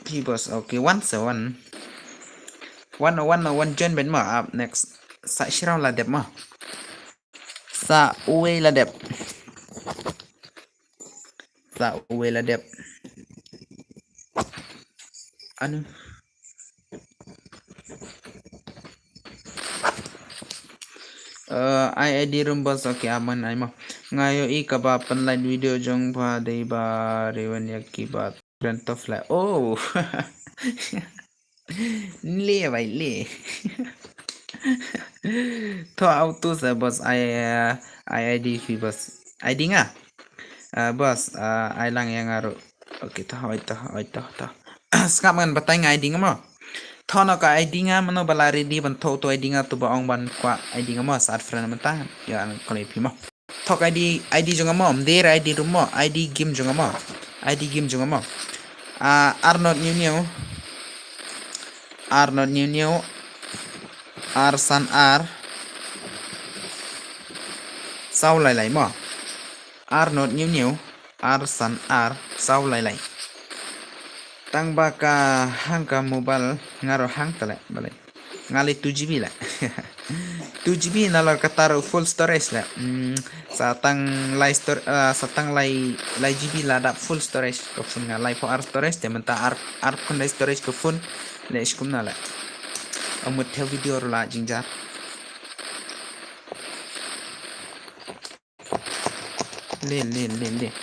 hi boss. Okay, one seven. One, one, one join bhai mo. Up next. Sa shiraw la dep mo. Sa uwei la dep. Sa uwei la dep. Anu. Uh, I I D room boss, okay, aman ai mo. Nga ïohi kaba pynlait video jong pha dei ba Rewan ïa kiba Grand Theft Auto. Oh. Leh bhai leh. To auto sa boss, I, uh, I I D phi boss. I D nga. Uh, boss, uh, ai lang ïa nga ruh. Okay, to, oi to, oi to, to. Sngap ngan batai nga I D nga mo. To no ka I D nga mano ba la ready ban to to I D nga to ba ong ban kwah I D nga mo sa add friend mynta. Ïa an kole phi mo. Thok I D, I D jong nga mo, mder I D ruh mo, I D game jong nga mo. I D game jong nga mo. Ah, ar not hynñiew hynñiew. Ar not hynñiew hynñiew. Ar san ar. Saw lai lai mo. Ar not hynñiew hynñiew. Ar san ar. Saw lai lai. Tang ba ka hang ka mobile nga ruh hang tale balei. Nga leh two G B la. Two G B nalor kata ruh full storage la. Hmm, sa tang lai stor-, ah, sa tang lai, lai G B la dap full storage ka phone nga, lai phew ar storage te mynta ar, ar phew khyndai storage ka phone. Leh shi kumno la. Ong mut thew video ruh la jynjar. Leh, leh, leh, leh.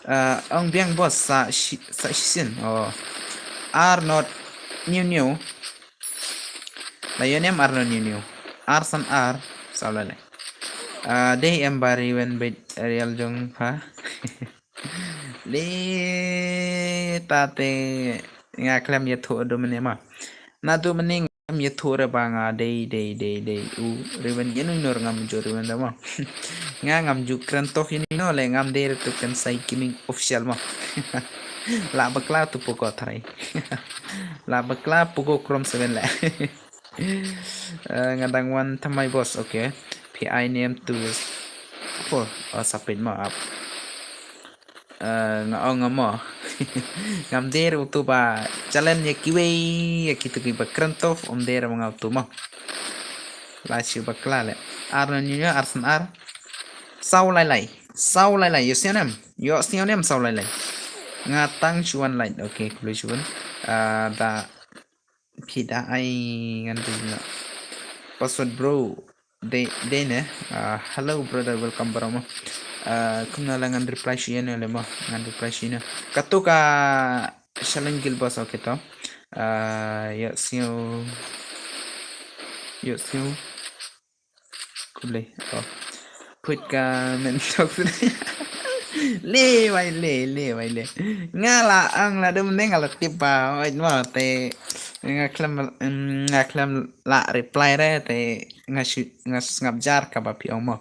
Ah, ong biang boss sa shi-, sa shisien. Oh. Ar not hynñiew hynñiew. La ïoh ne em ar not hynñiew hynñiew. Ar san ar. Saw lai lai. Ah, dei em ba Rewan bad Real jong pha. Leh ta te nga khlem ïathuh dum ne ma. Naduh mynne ngam ïathuh re ba nga dei, dei, dei, dei u Rewan ïa no no ngam ju Rewan da ma. Nga ngam ju kren toh ïa no le ngam dei re tu kan sai gaming official ma. La bakla tu poko tharai. La bakla poko Chrome seven le. Eh, nga dang wan thymmai boss, okay. P I name tu. Four, oh, sapit ma ap. Eh, nga ong nga mo. Ngam dei re utu ba challenge ïa kiwei ïa kitu kiba kren toh, ym dei re ma nga utu mo. La shu bakla le. Ar not hynñiew hynñiew, ar san ar. Saw lai lai. Saw lai lai. Ïoh sngew ne em. Ïoh sngew ne em saw lai lai. Nga tang shu wan lai. Okay, khublei shibun. Ah, da phi da ai ngan tu na. Password bro. Dei, dei ne. Ah, hello brother, welcome bro mo. Ah, kumno la ngan reply shu ïa ne le mo. Ngan reply shu ïa ne. Katu ka Shalin Gil boss, okay to. Ah, ïoh sngew. Ïoh sngew. Khublei. Oh. Put ka men tok. Le wai le, le wai le. Nga la ang la dum ne nga la tip ba. Oi mo te. Nga khlem, mm, nga khlem la reply re te nga shu, nga sngap jar kaba phi ong mo.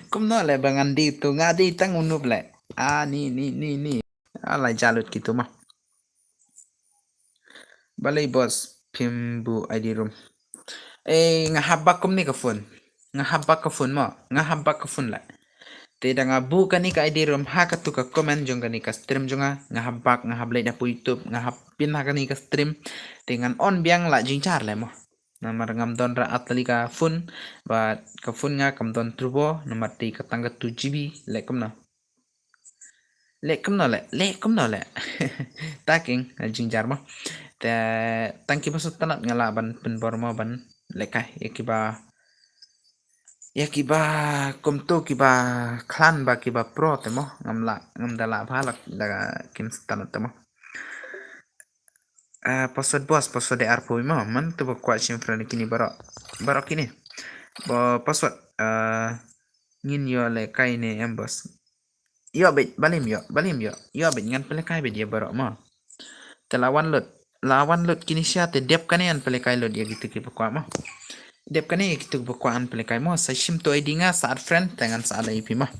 Kumno le ba ngan dei tu, nga dei tang u noob le. Ah, ni, ni, ni, ni. Ah, la jalut kitu ma. Balei boss phim buh I D room. Eh, nga hap bak kumne ka phone. Nga hap bak ka phone mo. Nga hap bak ka phone la. Te da nga buh kane ka I D room ha katu ka comment jong kane ka stream jong nga. Nga hap bak, nga hap leit hapoh YouTube, nga hap pyn ha kane ka stream. Te ngan on biang la jynjar le mo. Namar ngam don re atali ka phone. Bad ka phone nga kam don turbo. Namar te ka tang ka two G B. Le kumno. Le kumno le, le kumno le. Taking, jynjar mo. Te tang kiba sngewtynnat nga lah ban pynbor mo ban lehkai ïa kiba, ïa kiba kumto kiba khlaiñ ba kiba pro te mo. Ngam lah, ngam da lah ba lah da kim sngewtynnat te mo. Ah, password boss, password de arphew mo. Man tu ba kwah shim friend kine baroh. Baroh kine. Ba password, ah, ngin ïoh lehkai ne em boss? Ïoh beit, balei ym ïoh, balei ym ïoh? Ïoh beit, ngan pynlehkai beit ïa baroh mo. Te la wan lut, la wan lut kine sha te dep kane ngan pynlehkai lut ïa kito kiba kwah mo. Dep kane ïa kito kiba kwah ngan pynlehkai mo. Sa shim to ID nga, sa add friend, te ngan sa add ïa phi mo.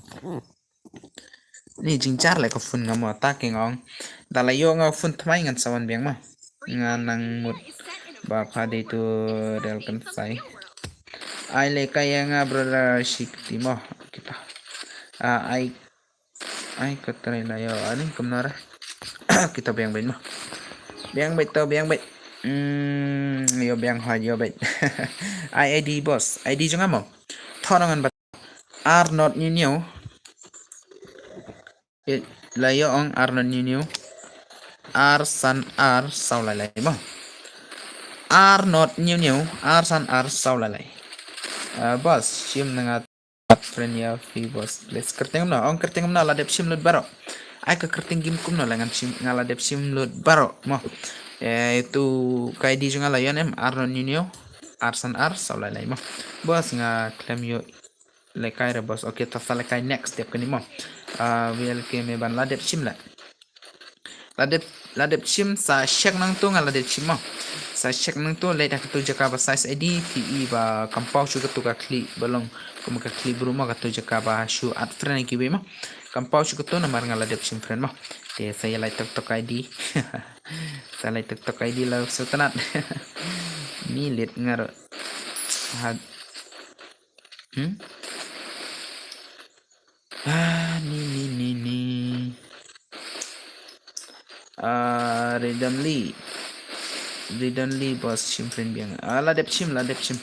Ni jingjar leh ka phone nga mo, ta ki nga ong. Da la ïoh nga phone thymmai ngan sa wan biang mo. Nga nang mut ba pha dei to rel kan sai. Ai lehkai ïa nga brother shi kti mo. Kita. Ah, ai, ai ka trai la ïoh ani kumno re. Kita biang beit mo. Biang beit to, biang beit. Hmm, ïoh biang ha, ïoh beit. Ai ID boss, ID jong nga mo. Thon ngan ba Ar not hynñiew hynñiew. Eh, la ïoh ong ar not hynñiew hynñiew. Ar san ar saw lai lai mo. Ar not hynñiew hynñiew, ar san ar saw lai lai. Ah, boss, shim na nga friend ïa phi boss. Please kyrteng kumno, ong kyrteng kumno, la dep shim lut baroh. Ai ka kyrteng game kumno la ngan shim, nga la dep shim lut baroh mo. Eh, tu ka ID jong nga la ïoh ne em, ar not hynñiew hynñiew, ar san ar saw lai lai mo. Boss nga khlem ïoh lehkai re boss. Okay, ta sa lehkai next step kane mo. Ah, VLK me ban la dep shim la. La dep, la dep shim sa check nangto nga la dep shim mo. Sa check nangto leit ha kato jaka ba size ID phi i ba kam paw shuh kato ka khlieh ba long kum ka khlieh bru mo, kato jaka ba shu add friend kiwei mo. Kam paw shuh kato namar nga la dep shim friend mo. Te sa ïa leit tok tok ID. Sa leit tok tok ID la sngewtynnat. Ni leit nga ruh. Ha. Hmm? Ah, ni, ni, ni, ni. Ah, Redonly. Redonly boss shim friend biang. Ah, la dep shim, la dep shim.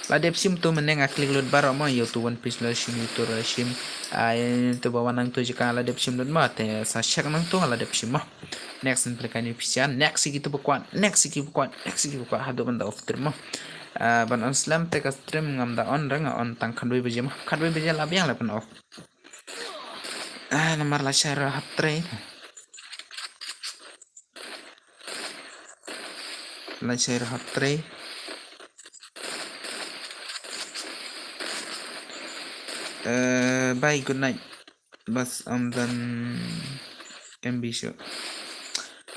La dep shim tu mynne nga click lut baroh mo, ïa tu One Piece la shim, ïa tu la shim. Ah, ïa tu ba wan nangto jaka la dep shim lut mo, te sa check nangto la dep shim mo. Next ngan pynlehkai ne phi sha, next ïa kito ba kwah, next ïa kito ba kwah, next ïa kito ba kwah, haduh ban da off stream mo. Ah, ban on slem te ka stream ngam da on re, nga on tang khatwei baje mo. Khatwei baje la biang la pyn off. Ah, namar la shai ruh hap trei. La shai ruh hap trei. Eh, bye, good night. Bas, am, dan M B show.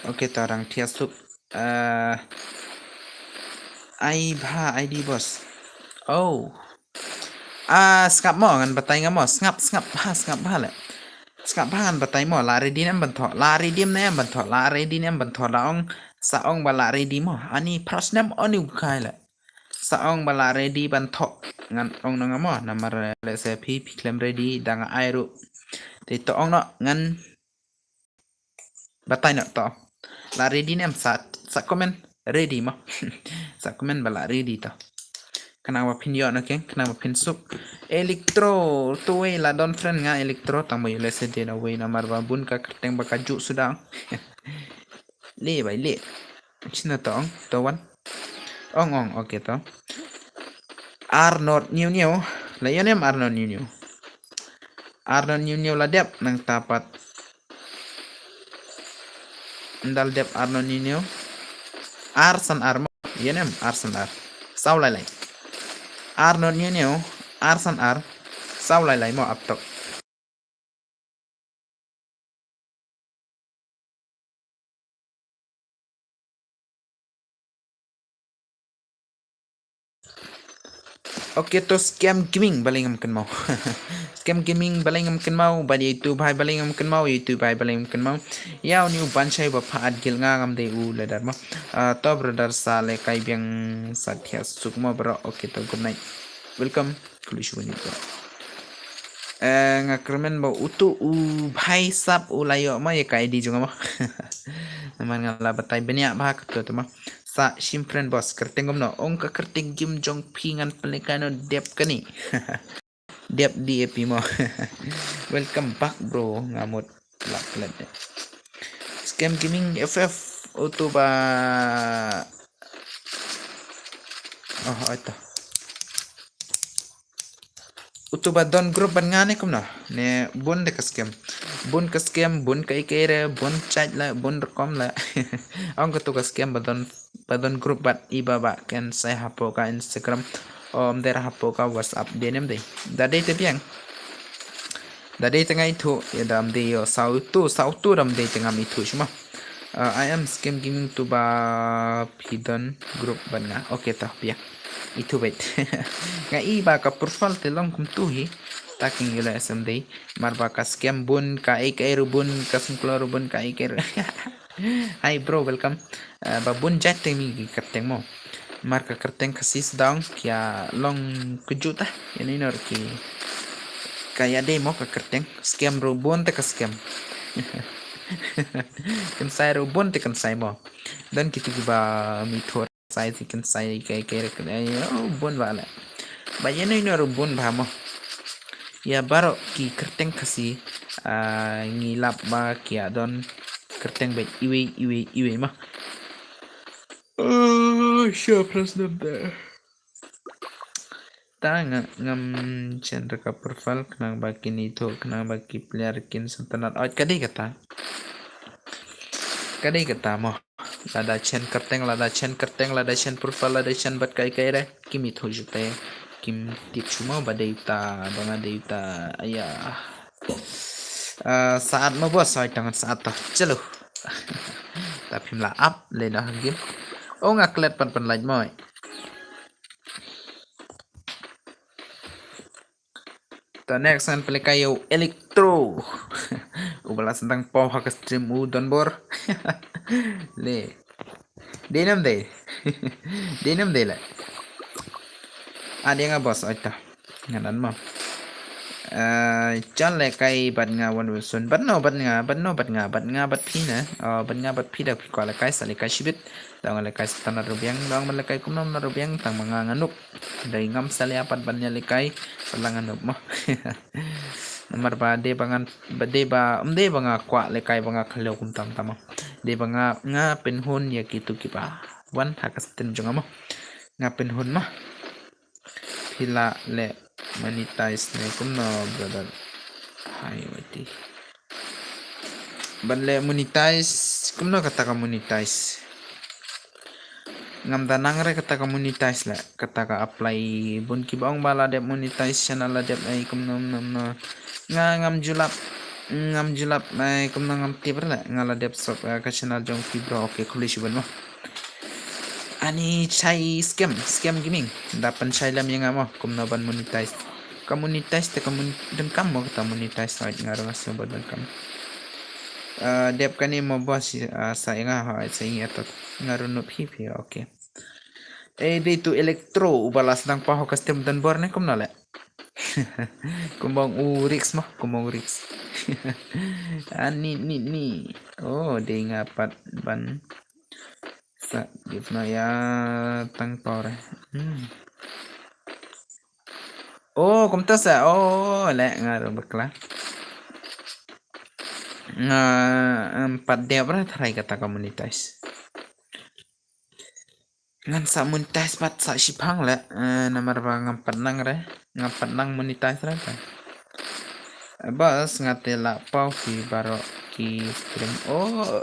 Okay, ta rang thiah suk. Ah, ai bha ID boss. Oh. Ah, sngap mo, ngan batai nga mo. Sngap, sngap bha, sngap bha le. Sngap bha ngan batai mo, la ready ne em ban thoh. La ready ne em ban thoh. La ready ne em ban thoh. La ong, sa ong ba la ready mo. Ani pras nem oni u kai le. Sa ong ba la ready ban thoh. Ngan ong na nga mo, namar, eh, lehse phi, phi khlem ready, da nga ai ruh. Te to ong noh, ngan batai noh to. La ready ne em sa, sa comment ready mo. Sa comment ba la ready to. Khnang ba phin ïoh noh keng, khnang ba phin suk. Electro, tu wei la don friend nga Electro, tang ba ïoh lehse dei na wei namar ba bun ka kyrteng ba ka juh suda. Leh bai leh. Shino to ong, to wan. Ong ong, okay to. Ar not hynñiew hynñiew. La ïoh ne em ar not hynñiew hynñiew. Ar not hynñiew hynñiew la dep nangta pat. Ynda la dep ar not hynñiew hynñiew. Ar san ar mo. Ïoh ne em ar san ar. Saw lai lai. Ar not hynñiew hynñiew. Ar san ar. Saw lai lai mo ap tok. Okay, to Scam Gaming balei ngam kynmaw. Scam Gaming balei ngam kynmaw, bad ïa itu bhai balei ngam kynmaw, ïa itu bhai balei ngam kynmaw. Ïa u ni u ban shai ba pha at gil nga ngam dei u ladar mo. Ah, to brother sa lehkai biang sa thiah suk mo bro. Okay, to good night. Welcome. Kuli shu bani bro. Eh, nga kyrmen ba utu u bhai sap u la ïoh ma ïa ka ID jong ma. Namar nga la batai bniah bha kato to ma. Sa shim friend boss kyrteng kumno. Ong ka kyrteng game jong phi ngan pynlehkai noh dep kane. Dep D A P mo. Welcome back bro. Nga mut lak lad dep. Scam Gaming F F utu ba. Oh, oi to. Utu ba don group ban nga ne kumno? Ne bun de ka scam. Bun ka scam, bun ka ike re, bun chat la, bun rukom la. Ong katu ka scam ba don, ba don group bad i ba ba ken sai hapoh ka Instagram. Om dei ra hapoh ka WhatsApp dei nem dei. Da dei te biang. Da dei te nga ithuh ïa dam dei ïoh saw tu saw tu dam dei te ngam ithuh shuh ma. Uh, I am Scam Gaming tu ba phi don group ban nga. Okay ta biang. Ithuh beit. Nga i ba ka profile te long kum tu hi. Ta king ïoh la S M dei. Mar ba ka scam bun ka ei ka ei ru bun ka sungklo ru bun ka ei ka ei ru. Hi bro, welcome. Uh, ba bun jait te mi ki kyrteng mo. Mar ka kyrteng Khasi sdang kia long kejuh ta. Ïa ni nor ki ka ïa dei mo ka kyrteng. Scam ru bun te ka scam. Kynsai ru bun te kynsai mo. Don kiti ki ba mi thor. Sai si kynsai kai kai rek ai oh bun ba la. Ba ïa noi nor bun ba mo. Ïa baroh ki kyrteng Khasi, ah, ngi lap ba ki ïa don kyrteng beit iwei iwei iwei ma. Oh, sure, press them there. Ta nga ngam chen ra ka profile khnang ba kin ithuh khnang ba ki player kin sngewtynnat. Oi, ka dei kata. Ka dei kata mo. Lada chen kyrteng, lada chen kyrteng, lada chen profile, lada chen bad kai kai re. Kim ithuh shuh te. Kim tip shuh mo ba dei uta, ba nga dei uta. Aya. Ah, saat mo bos, oi, tang saat to. Chalo. Ta phim la ap le na game. Oh, nga klet pan pan light mo. Ta next ngan pynlehkai ïa u Electro. U ba la sdang paw ha ka stream u donbor. Le. Dei nam dei. Dei nam dei la. Ah, dei nga bos, oi ta. Ngan an mo. Eh, jan lehkai bad nga wan wilson. Bad no, bad nga, bad no, bad nga, bad nga, bad phi na. Oh, bad nga, bad phi da phi kwah lehkai, sa lehkai shibit. Dang lehkai sngewtynnat ruh biang, dang ban lehkai kumno kumno ruh biang, tang ma nga nga nuk. Dei ngam salia pat ban ïa lehkai, pat la nga nuk mo. Namar ba dei ba ngan, ba dei ba, ym dei ba nga kwah lehkai ba nga khlem kum tam tam mo. Dei ba nga, nga pynhun ïa kitu kiba wan ha ka stream jong nga mo. Nga pynhun mo. Phi lah leh monetize ne kumno, brother? Hai, wati. Ban leh monetize, kumno kata ka monetize? Ngam da nang re kata ka monetize leh, kata ka apply bun kiba ong ba la dep monetize channel la dep ai kumno kumno kumno. Nga ngam ju lap, ngam ju lap ai kumno ngam tip re leh, nga la dep sub, eh, ka channel jong phi bro, okay, khublei shibun mo. Ani chai scam, scam gaming. Da pynshai lem ïa nga mo, kumno ban monetize. Ka monetize te ka mon-, donkam mo kata monetize, right, nga ruh nga sngew ba donkam. Ah, dep kane mo bos, ah, sa ïa nga, ha, sa ïa nga tot. Nga ruh nup hi phi, okay. Eh, dei tu Electro, uba la sdang paw ha ka stream donbor ne, kumno leh. Kumba ong u Rix mo, kumba ong u Rix. Ani, ni, ni. Oh, dei nga pat ban. Sa, give no ya tang por. Hmm. Oh, kumta sa. Oh, leh nga ruh bakla. Nga, em, pat dep re tharai kata ka monetize. Ngan sa monetize pat sa shiphang leh, eh, namar ba ngam pat nang re, ngam pat nang monetize re ta. Bas nga te la paw phi baroh ki stream. Oh.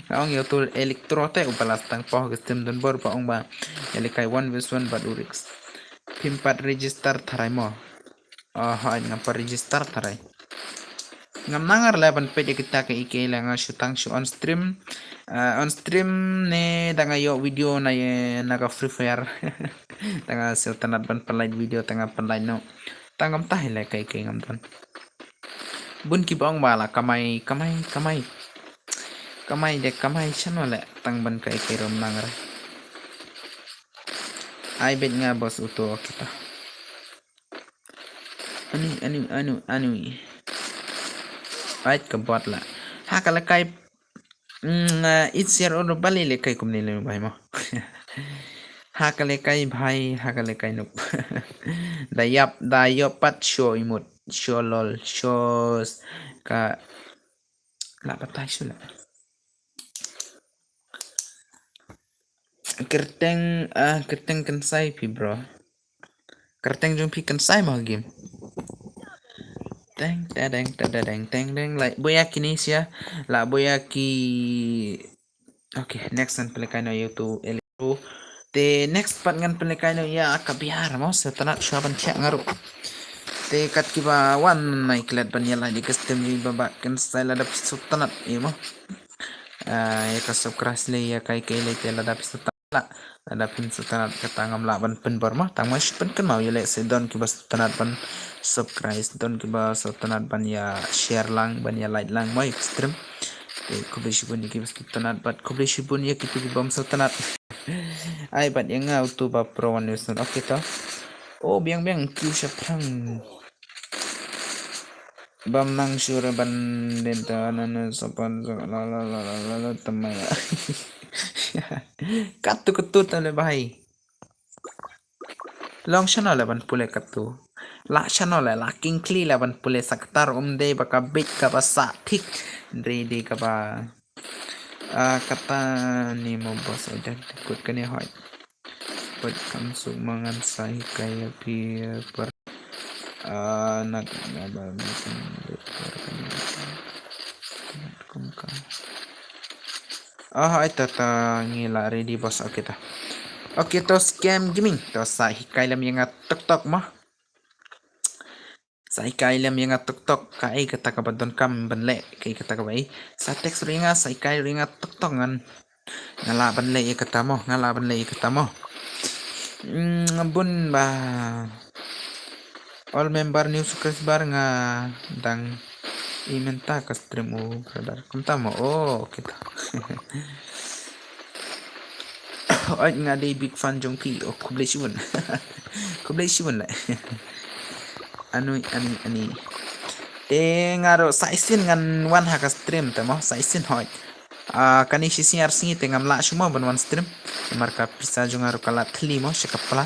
Nga ong ïa utu Electro te uba la sdang paw ki stream donbor ba ong ba ïa lehkai one versus one bad u Rix. Phim pat register tharai mo. Oh, hooid, ngam pat register tharai. Ngam nang re leh ban peit ïa kita kiei kiei leh, nga shu tang shu on stream. Eh, on stream ne da nga ïoh video na ïa na ka Free Fire. Da nga sngewtynnat ban pynlait video, da nga pynlait noh. Tang ngam tah leh kiei kiei ngam don. Bun kiba ong ba la kamai, kamai, kamai. Kamai de kamai shano leh, tang ban kiei kiei ruh ym nang re. Ai beit nga bos uto kita. Ani, ani, ani, ani. Ait ka bot la. Ha ka lehkai, mm, ah, it's your own bali lehkai kumne le bhai mo. Ha ka lehkai bhai, ha ka lehkai nup. Da ïap, da ïoh pat show imut, show lol, shows ka la batai shu la. Kyrteng, ah, kyrteng kynsai phi bro. Kyrteng jong phi kynsai mo game. Teng teng teng teng teng teng teng, like buya kini sia. La buya ki. Okay, next ngan pynlehkai noh ïa utu Electro. Te next pat ngan pynlehkai noh ïa ka biar mo, sngewtynnat shuwa ban thiah nga ruh. Te kat kiba wan nai klet ban ïa like ïa ka stream ïa ba ba kan sai lada sngewtynnat ïa mo. Ah, ïa ka subscribe lei ïa kai kai lei te lada phi sngewtynnat. Lada phin sngewtynnat kata ngam lah ban pynbor mo. Tang ma shu pynkynmaw ïa lei se don kiba sngewtynnat ban subscribe, don kiba sngewtynnat ban ïa share lang, ban ïa like lang mo ïa ka stream. Te khublei shibun ïa kiba sngewtynnat bad khublei shibun ïa kito kiba ym sngewtynnat. Ai bad ïa nga utu ba pro wan news. Okay to. Oh biang biang kiew shaphrang. Bam nang sure ban den ta na na sopan so la la la la la la tamai. Katu katu ta le bahai. Long shano le ban pule katu. La shano le la king kli le ban pule saktar um de ba ka bit ka ba sa thik. Re de ka ba. Ah, kata ni mo boss, oh, dah ikut kene hoi. Pat kam suk mangan sa hikai ïa phi per, ah, nak, nak ba bikin. Ah, ai ta ta ngi la ready boss, okay ta. Okay to scam gaming, to sa hikai lem ïa nga tok tok mo. Sa hikai lem ïa nga tok tok, kaei kata kaba donkam ban leh, kaei kata kaba ei. Sa text ruh ïa nga, sa hikai ruh ïa nga tok tok ngan. Nga lah ban leh ïa kata mo, nga lah ban leh ïa kata mo. Hmm, bun ba. All member new subscriber nga dang i mynta ka stream u brother. Kumta mo, oh, kita. Oi, nga dei big fan jong phi. Oh, khublei shibun. Khublei shibun le. Anui, ani, ani. Te nga ruh sa shisien ngan wan ha ka stream te mo, sa shisien hoi. Ah, kane shisien ar sngi te ngam lah shuh mo ban wan stream. Namar ka pisa jong nga ruh ka la thli mo, sha ka pla.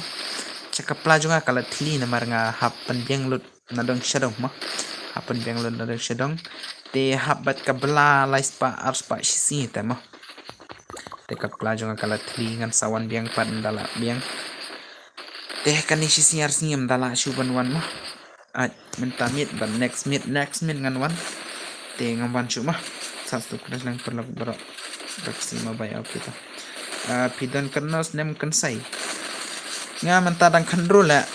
Sha ka pla jong nga ka la thli namar nga hap pynbiang lut na dong sha dong mo. Hap pynbiang lut na dong sha dong. Te hap bad ka bla lai spah ar spah shisien te mo. Te ka pla jong nga ka la thli ngan sa wan biang pat nda la biang. Te kane shisien ar sngi ym da lah shuh ban wan mo. Ai, mynta miet ban next miet, next miet ngan wan. Te ngam wan shuh mo. Sa suk kena lang paralok baroh. Rak si ma bai au kita. Ah, phi don kano snem kynsai. Nga mynta dang khyndru la.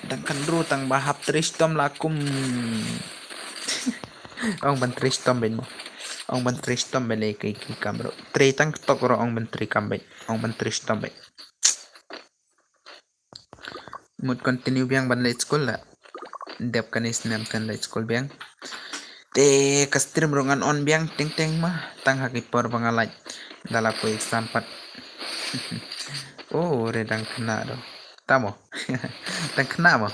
Dang khyndru tang ba hap trei shitom la kum. Ong ban trei shitom beit mo. Ong ban trei shitom beit le kai ki kam ruh. Trei tang tok ruh ong ban trei kam beit. Ong ban trei shitom beit. Mut continue biang ban leit skul la. Dep kane snem kan leit skul biang. Te ka stream ruh ngan on biang teng teng ma. Tang ha ki por ba nga lait. Da la poi exam pat. Oh, re dang khynnah do. Tamo. Dang khynnah mo.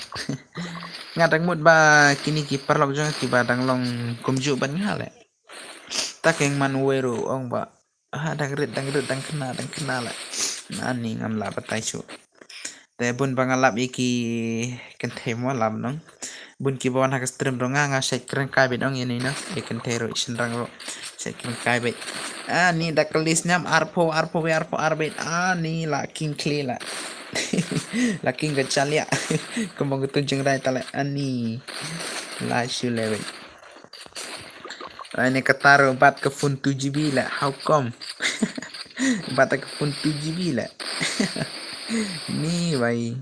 Nga dang mut ba kine ki paralok jong nga kiba dang long kumjuh bad nga le. Ta keng man uwei ruh ong ba. Ah, dang rit, dang rit, dang khynnah, dang khynnah la. Ani ngam lah batai shuh. Te bun ba nga lap ïa ki kynthei mo lap nong. Bun kiba wan ha ka stream ruh nga, nga shait kren kai beit ong ïa ni no. Ïa kynthei ruh, shynrang ruh. Shait kren kai beit. Ani da kali snem arphew, arphew, arphew, arphew beit. Ani la king kli la. La king ka chalia. Kumba ka tu jingrai ta la. Ani. La shu le beit. Ai, ne kata ruh bat ka phone two G B la, how come? Bat ka phone two G B la. Ni bai.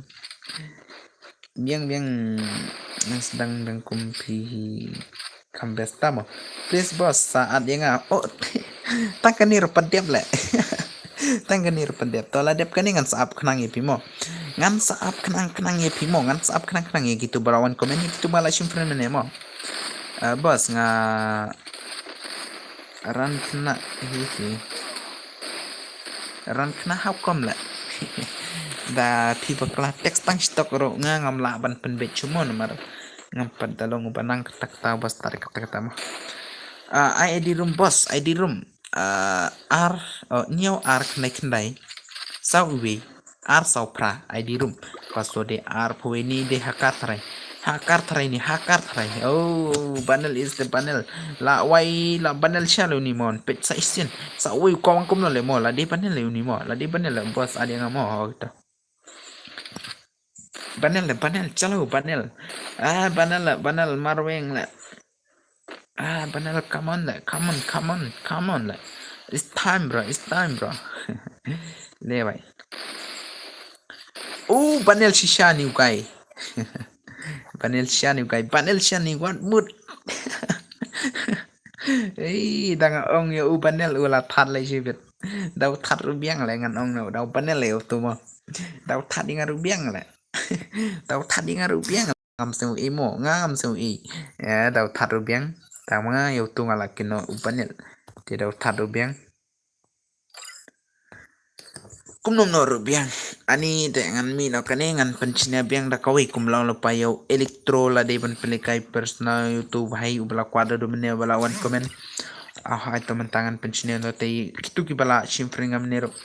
Biang biang nas dang dang kum phi kam besta mo. Please boss, sa at ïa nga. Oh, tang kane ruh pat dep la. Tang kane ruh pat dep. To la dep kane ngan sa ap khnang ïa phi mo. Ngan sa ap khnang khnang ïa phi mo. Ngan sa ap khnang khnang ïa kitu ba la wan comment ïa kitu ba la shim friend ne mo. Ah, boss nga ran khynnah hi hi. Ran khynnah how come la. Da phi bakla text tang shitok ruh nga ngam lah ban pynbeit shuh mo namar ngam pat da long uba nang kata kata ba star kata kata mo. Ah, ai I D room boss, I D room. Ah, ar, oh, hynñiew ar khyndai khyndai. Saw uwei, ar saw phra, I D room. Password de ar phew wei ni de hacker tharai. Hacker tharai ni, hacker tharai. Oh, Banel is the Banel. La wai, la Banel shallow ni mon. Pet sa isin. Sa uwei u kawang kumno le mo. La de Banel le uni mo. La de Banel le boss ade nga mo. Oh, kita. Banel le, Banel, chalo, Banel. Ah, Banel le, Banel marweng le. Ah, Banel, come on le, come on, come on, come on le. It's time, bro, it's time, bro. Le bai. U Banel shisha ni u kai. Banel shisha ni u kai. Banel shisha ni wat mut. Ei, dang ong ïa u Banel u la that lei shibit. Dau that ruh biang lei ngan ong no. Dau Banel lei u tu mo. Dau that ïa nga ruh biang lei. Dau that ïa nga ruh biang. Ngam sngewthuh mo, ngam sngewthuh. Ïa, dau that ruh biang. Tang ma nga ïa u tu nga la kynnoh u Banel. Te dau that ruh biang. Kumno mno ruh biang. Ani te ngan mih noh kane ngan pynshna biang da kawei kum long lypa ïa u Electro la dei ban pynlehkai personal ïa u tu bhai u ba la kwah da u mynne u ba la wan comment. Ah, ai to mynta ngan pynshna noh te kitu ki ba la shim friend ngam ne ruh.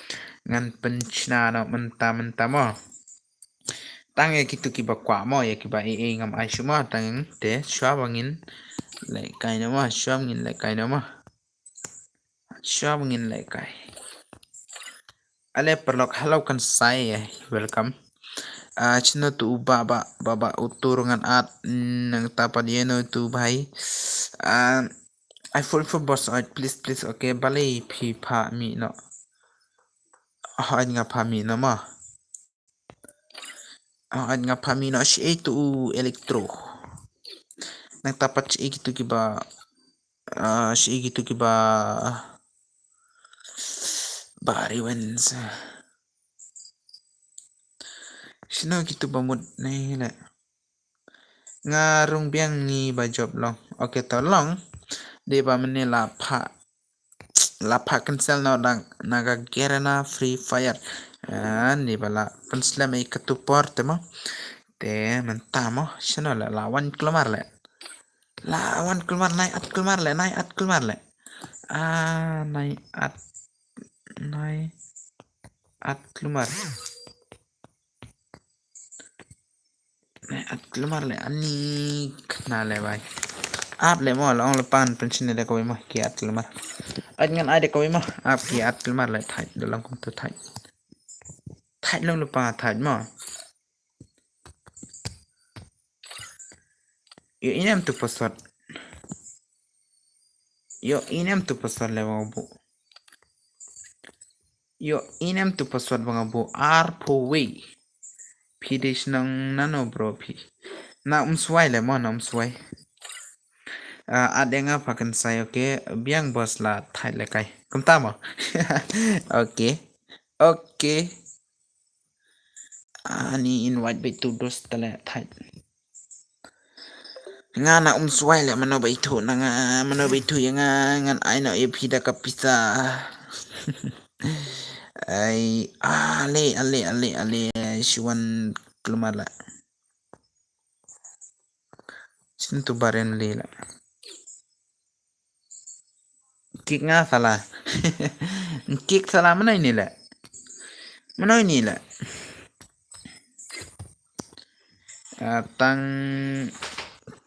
Ngan pynshna noh mynta mynta mo. Tang ïa kitu ki ba kwah mo, ïa ki ba ei ei ngam ai shuh mo, tang te shuwa ba ngin lehkai noh mo, shuwa ba ngin lehkai noh mo. Shuwa ba ngin lehkai. Ale paralok, hello Kansai, eh, welcome. Ah, shano tu u Bah Bah, Bah Bah u tur ngan at, mm, nangta pat ïa no tu bhai. Ah, ai full full boss, ai please please, okay, balei phi pha mih noh. Ah, ai nga pha mih noh mo. Ah, ai nga pha mih noh shi ei tu u Electro. Nangta pat shi ei kitu ki ba, ah, shi ei kitu ki ba, ba Revenge. Shano kitu ba mut ne leh. Nga rung biang ngi ba jop long. Okay to long. Dei ba mynne la pha la pha cancel noh dang na ka Garena Free Fire. Ah, ni ba la pynslem ïa katu por te mo. Te mynta mo, shano leh, la wan kulmar leh. La wan kulmar, nai at kulmar leh, nai at kulmar leh. Ah, nai at, nai at kulmar. Nai at kulmar leh ani khna leh bai. Ap leh mo, la ong lypa ngan pynshna da kawei mo, ki at kulmar. At ngan ai da kawei mo, ap ki at kulmar leh thait, da long kumtu thait. Thait long lypa thait mo. Ïoh i nem tu password. Ïoh i nem tu password leh ba nga buh. Ïoh i nem tu password ba nga buh arphew wei. Phi dei shnong nano bro phi. Na Umswai leh mo, na Umswai. Ah, at ïa nga pha Kansai, okay. Biang boss la thait lehkai. Kumta mo. Okay. Okay. Ani invite beit tu dos tale thait. Nga na Umswai leh mano ba ithuh na nga, mano ba ithuh ïa nga ngan ai noh ïa phi da ka pisa. Ai, ale, ale, ale, ale, shuwan kulmar leh. Shin tu baren le leh. Kick nga sala. Kick sala mano ini leh. Mano ini leh. Ah, tang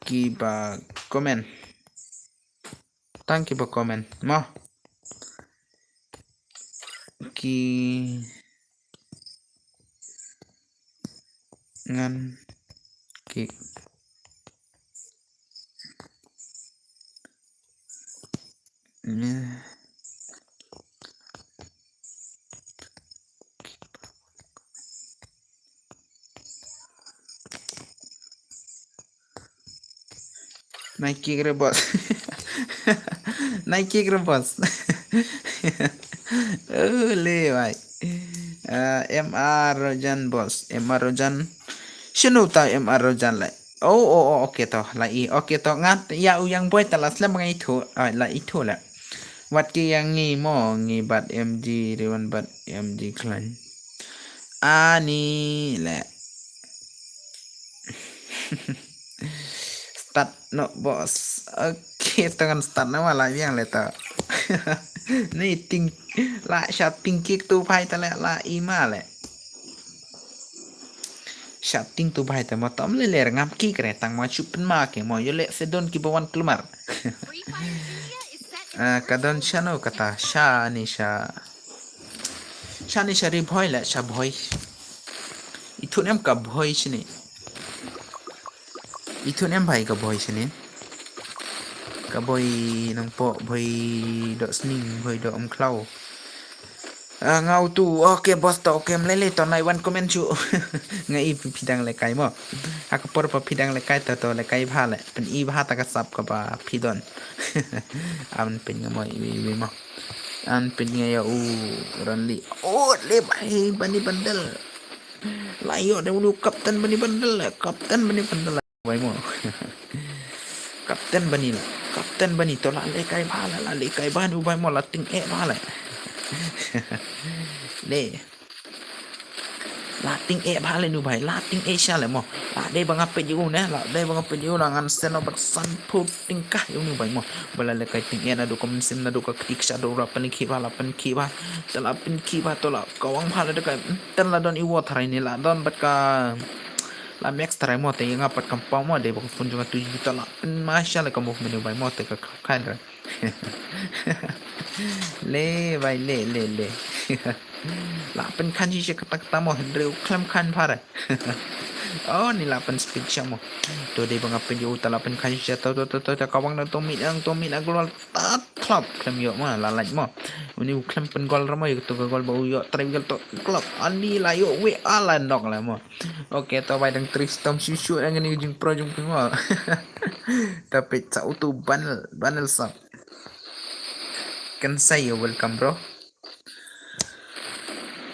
kiba comment. Tang kiba comment. Mo. Ki ngan kick. Nge. Nai kick re boss. Nai kick re boss. Oh, le bai. Uh, M R Rojan boss. M R Rojan. Shinu ta M R Rojan le. Oh, oh, oh, okay to. La i. Okay to. Ngat ya u yang boy ta la slem ngai thu. Ah, la i thu le. Wat ki yang ngi mo ngi bat M G Riwan bat M G Klan. Ani le. Start no boss. Okay, to ngan start no ma la biang le to. Ni ting la sha ting kick tu phai ta le la i ma le. Sha ting tu phai ta mo tom le le ngam kick re tang ma chup ma ke mo yo le se don ki bawan klumar. Ah, ka don shano kata sha ni sha. Sha ni sha ri bhoi le sha bhoi. Ithuh nem ka bhoi shini. Ithuh nem bhai ka bhoi shini. Ka bhoi nang po bhoi dok sning bhoi dok um klau. Ah, nga utu, okay boss to, okay, mlele to, nai wan comment shu. Nga i phi dang lehkai mo. Ha ka por ba phi dang lehkai to, to lehkai bha leh. Pyn-i bha ta ka sap kaba phi don. Am pyn nga mo iwi iwi mo. Am pyn nga ïa u Ranli. Oh, le bhai, Bani Bandel. La ïoh de unu Captain Bani Bandel, Captain Bani Bandel. Bai mo. Captain Bani la. Captain Bani to la lehkai bha la, la lehkai bha nu bai mo, la tyngeh bha la. Le. La tyngeh bha le nu bai, la tyngeh sha le mo. La dei ba nga peit ïa u ne, la dei ba nga peit ïa u la ngan send noh bad sanphew tyngka ïa u nu bai mo. Ba la lehkai tyngeh naduh ka mynsiem naduh ka kti ka sha, la pynkhih bha, la pynkhih bha. Te la pynkhih bha to la kawang bha la dei ka, te la don i water ne la don bad ka la max tharai mo, te ïa nga pat kam pau mo, dei ba ka phone jong nga tu jingkito la pynmai sha la ka movement u bai mo, te ka khlem khan re. Le bai le le le. La pynkhan shisha kata kata mo, hynrei u khlem khan bha re. Oh, ni la pyn speed sha mo. To dei ba nga pyn ïa u ta la pynkhan shisha to to to to, to kawang na to mit ang to mit na glol. Tat klop khlem ïoh mo, la lait mo. Uni u khlem pyn gol ra mo, ïa to ka gol ba u ïoh trai gol to klop. Ani la ïoh wei a la nok la mo. Okay, to bai dang tri stom shu shu ang ni jingpro jong phi mo. Ta peit sa utu Banel, Banel sap. Kan sa ïa welcome bro.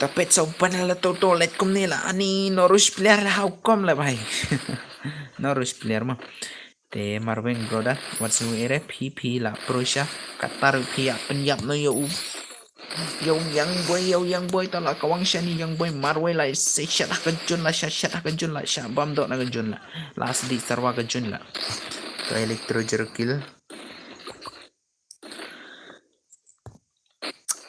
Ta peit sa u Banel la to to lait kumne la ani no rush player la how come la bai. No rush player mo. Te Marweng brother, wat sngew ere phi phi la pro sha, katta ruh phi ïa pynïap noh ïa u. Ïa u Young Boy, ïa u Young Boy, ta la kawang shane Young Boy, marwei la sha shat ha ka jun la, sha shat ha ka jun la, sha bam doh na ka jun la. La sdih sarwa ka jun la. To Electro Jerkil.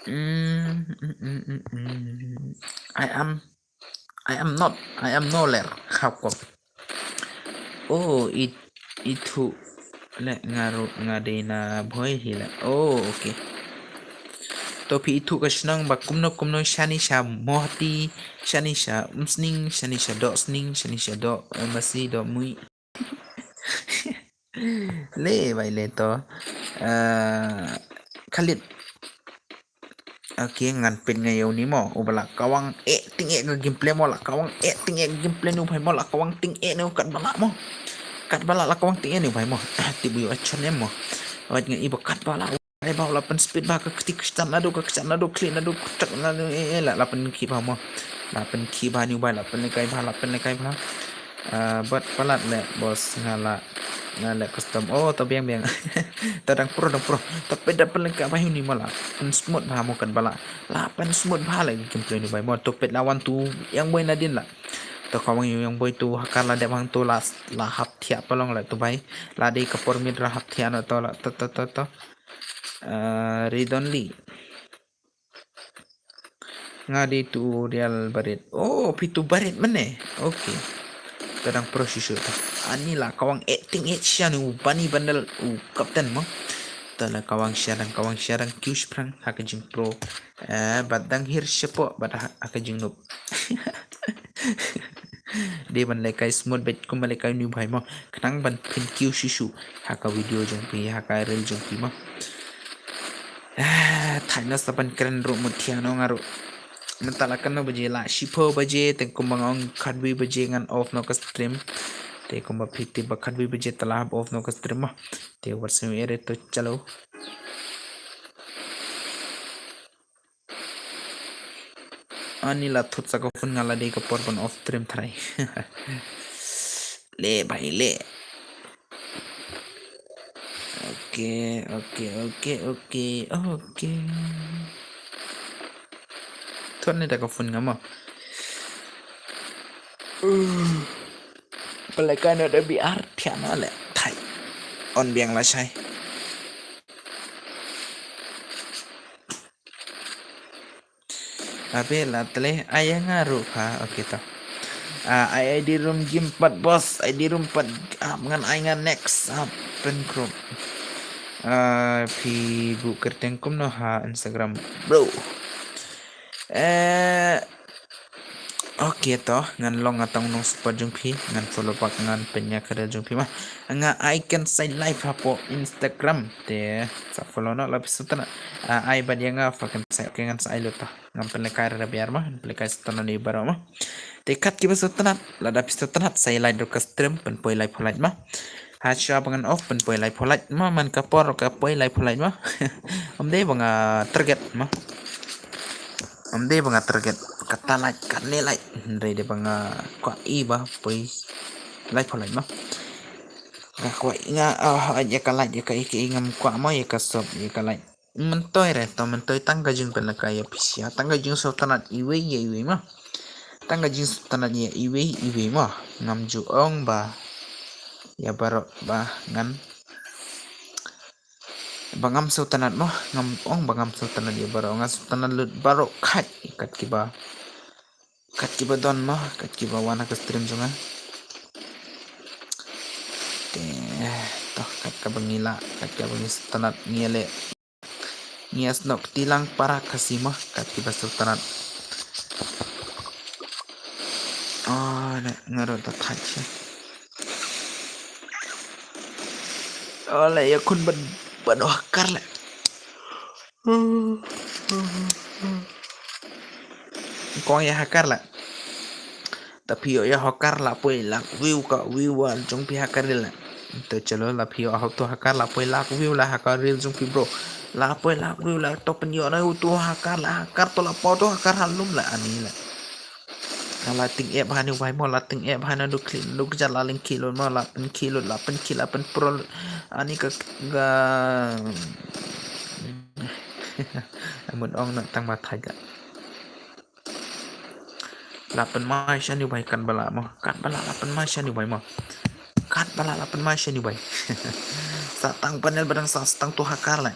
Mm, mm, mm, mm, mm. I am, I am not, I am no ler. How come? Oh, it, ithuh le nga ruh nga dei na Bhoi hi le. Oh, okay. To phi ithuh ka shnong ba kumno kumno shane sha Mohti, shane sha Umsning, shane sha Dohsning, shane sha Doh, eh, Masi, Dohmui. Le bai le to. Ah, Khalid. Okay, ngan pyn nga ïa uni mo. U ba la kawang eh tyngeh ka gameplay mo, la kawang eh tyngeh ka gameplay nu bai mo, la kawang tyngeh nu katba lah mo. Katba lah la kawang tyngeh nu bai mo. Ti bu ïa chon em mo. Wat nga i ba katba lah. Ai ba la pyn speed ba ka kti ka stan naduh ka stan naduh kli naduh ktak naduh eh eh la la pyn ki ba mo. La pyn ki ba ni bai la pyn kai ba la pyn kai ba. Ah, bad palat le boss nga la, nga le custom. Oh, to biang biang. To dang pro dang pro. To pet da pyn kai ba ni mo la. Pyn smooth ba mo kan ba la. La pyn smooth ba la gameplay ni bai mo. To pet la wan tu Young Boy nadin la. To kawang Young Boy tu hakar la dep hang tu la, la hap thiah palong la tu bai. La dei ka por mid ra hap thiah no to la to to to to. Ah, Ridon Lee. Nga dei tu Real Barit. Oh, phi tu Barit mane. Okay. To dang pro shisha to. Ani la kawang acting eh sha nu Bani Bandel u captain mo. To la kawang sha dang kawang sha dang kiu shprang ha ka jingpro. Eh, bad dang hir shapoh bad ha, ha ka jingnop. Dei ban lehkai smooth bad kum ban lehkai nu bai mo. Khnang ban pynkiu shisha ha ka video jong phi, ha ka reel jong phi mo. Ah, thaina sa ban kren ruh mut thiang no nga ruh. Mynta la kano baje la, shiphew baje, te kumba nga ong khatwei baje ngan off no ka stream. Te kumba phi tip ba khatwei baje te la hap off no ka stream mo. Te wat sngew ere to chalo. Ani la thut sa ka phone nga la dei ka por ban off stream trai. Le bai le. Okay, okay, okay, okay, okay. Thut ni da ka phone nga mo. Pele ka no da B R thiah no le thai. On biang la shai. Abe la tle aya nga ruh pha. Okay to. Ah, ai ID room game pat boss, ID room pat, ah, ngan ai ngan next, ah, pen group. Ah, phi bu kerteng kumno ha Instagram, bro. Eh, Okay, to ngan long nga tang nong support jong phi, ngan follow back, ngan pynïakynduh jong phi ma. Nga ai kan sai live hapoh Instagram, te sa follow noh la phi sngewtynnat. Ah, ai bad ïa nga, pha kan sai, okay, ngan sa ai lut, to ngam pynlehkai ruh da biar ma, ngan pynlehkai sngewtynnat ïa baroh ma. Te kat kiba sngewtynnat, lada phi sngewtynnat sa ïa like ruh ka stream, pynpoi like pho like ma. Hashuwa ba ngan off, pynpoi like pho like ma, man ka por ka poi like pho like ma. Ym dei ba nga target ma. Ym dei ba nga target kata like, kane like. Hynrei dei ba nga kwah i ba poi like pho like ma. Nga kwah i nga, ah, ïa ka like, ïa ka i, ka i ngam kwah ma ïa ka sub, ïa ka like. Myntoi re, to myntoi tang ka jingpynlehkai ïa phi sha, tang ka jingsngewtynnat iwei ïa iwei ma. Tang ka jingsngewtynnat ïa iwei iwei ma. Ngam ju ong ba ïa baroh ba ngan, ba ngam sngewtynnat ma. Ngam ong ba ngam sngewtynnat ïa baroh, nga sngewtynnat lut baroh khat, kat kiba, kat kiba don ma, kat kiba wan ha ka stream jong nga. Te, to kat kaba ngi lah, kat kaba ngi sngewtynnat ngi leh. Ngi ïa snoh kti lang para Khasi ma, kat kiba sngewtynnat. Ah, ne, nga ruh da thait sha. Oh, le, ïa khun ban, ban hakar le. Kong ïa hakar le. Ta phi ïoh ïa hakar la poi lak view ka view wa jong phi hakar reel la. To chalo la phi ïoh ha to hakar la poi lak view la hakar reel jong phi bro. La poi lak view la to pynïoh na u to hakar la hakar to la poi to hakar ha lum la ani la. La ting ep hani wai mo la ting ep hani du kli du kjat la ling kilo mo la pyn kilo la pyn kilo pyn pro ani ka ga. Amun ong na tang ma thai ga. La pynmai shani bai kan bala mo. Kan bala la pynmai shani bai mo. Kan bala la pynmai shani bai. Sa tang panel badang sa tang tu hakar le.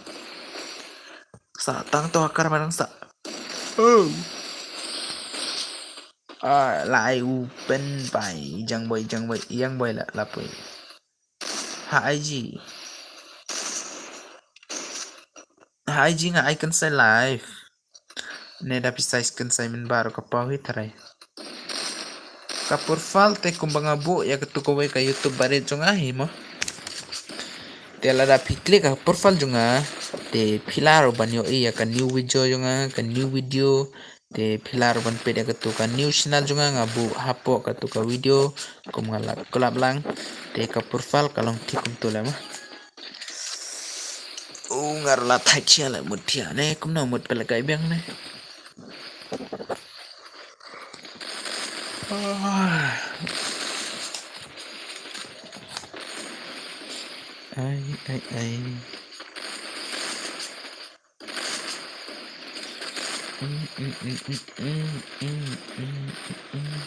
Sa tang tu hakar badang sa. Oh. Ah, la ai u pen bai jang bai jang bai yang bai la la pui. Ha ai ji. Ha ai ji nga ai kan sai live. Ne da phi sai kan sai min bar ka pau hi tharai. Ka profile te kumba nga buh ïa katu kawei ka YouTube barit jong nga hi mo. Te lada phi click ha profile jong nga te phi la ruh ban ïohi ïa ka new video jong nga, ka new video. Te phi la ruh ban peit ïa katu ka new channel jong nga, nga buh hapoh katu ka video kum nga la kulap lang. Te ka profile ka long thik kumtu le mo. U nga ruh la thait shia la mut thiah ne kumno mut pynlehkai biang ne. Ah. Ai ai ai. Mm, mm, mm.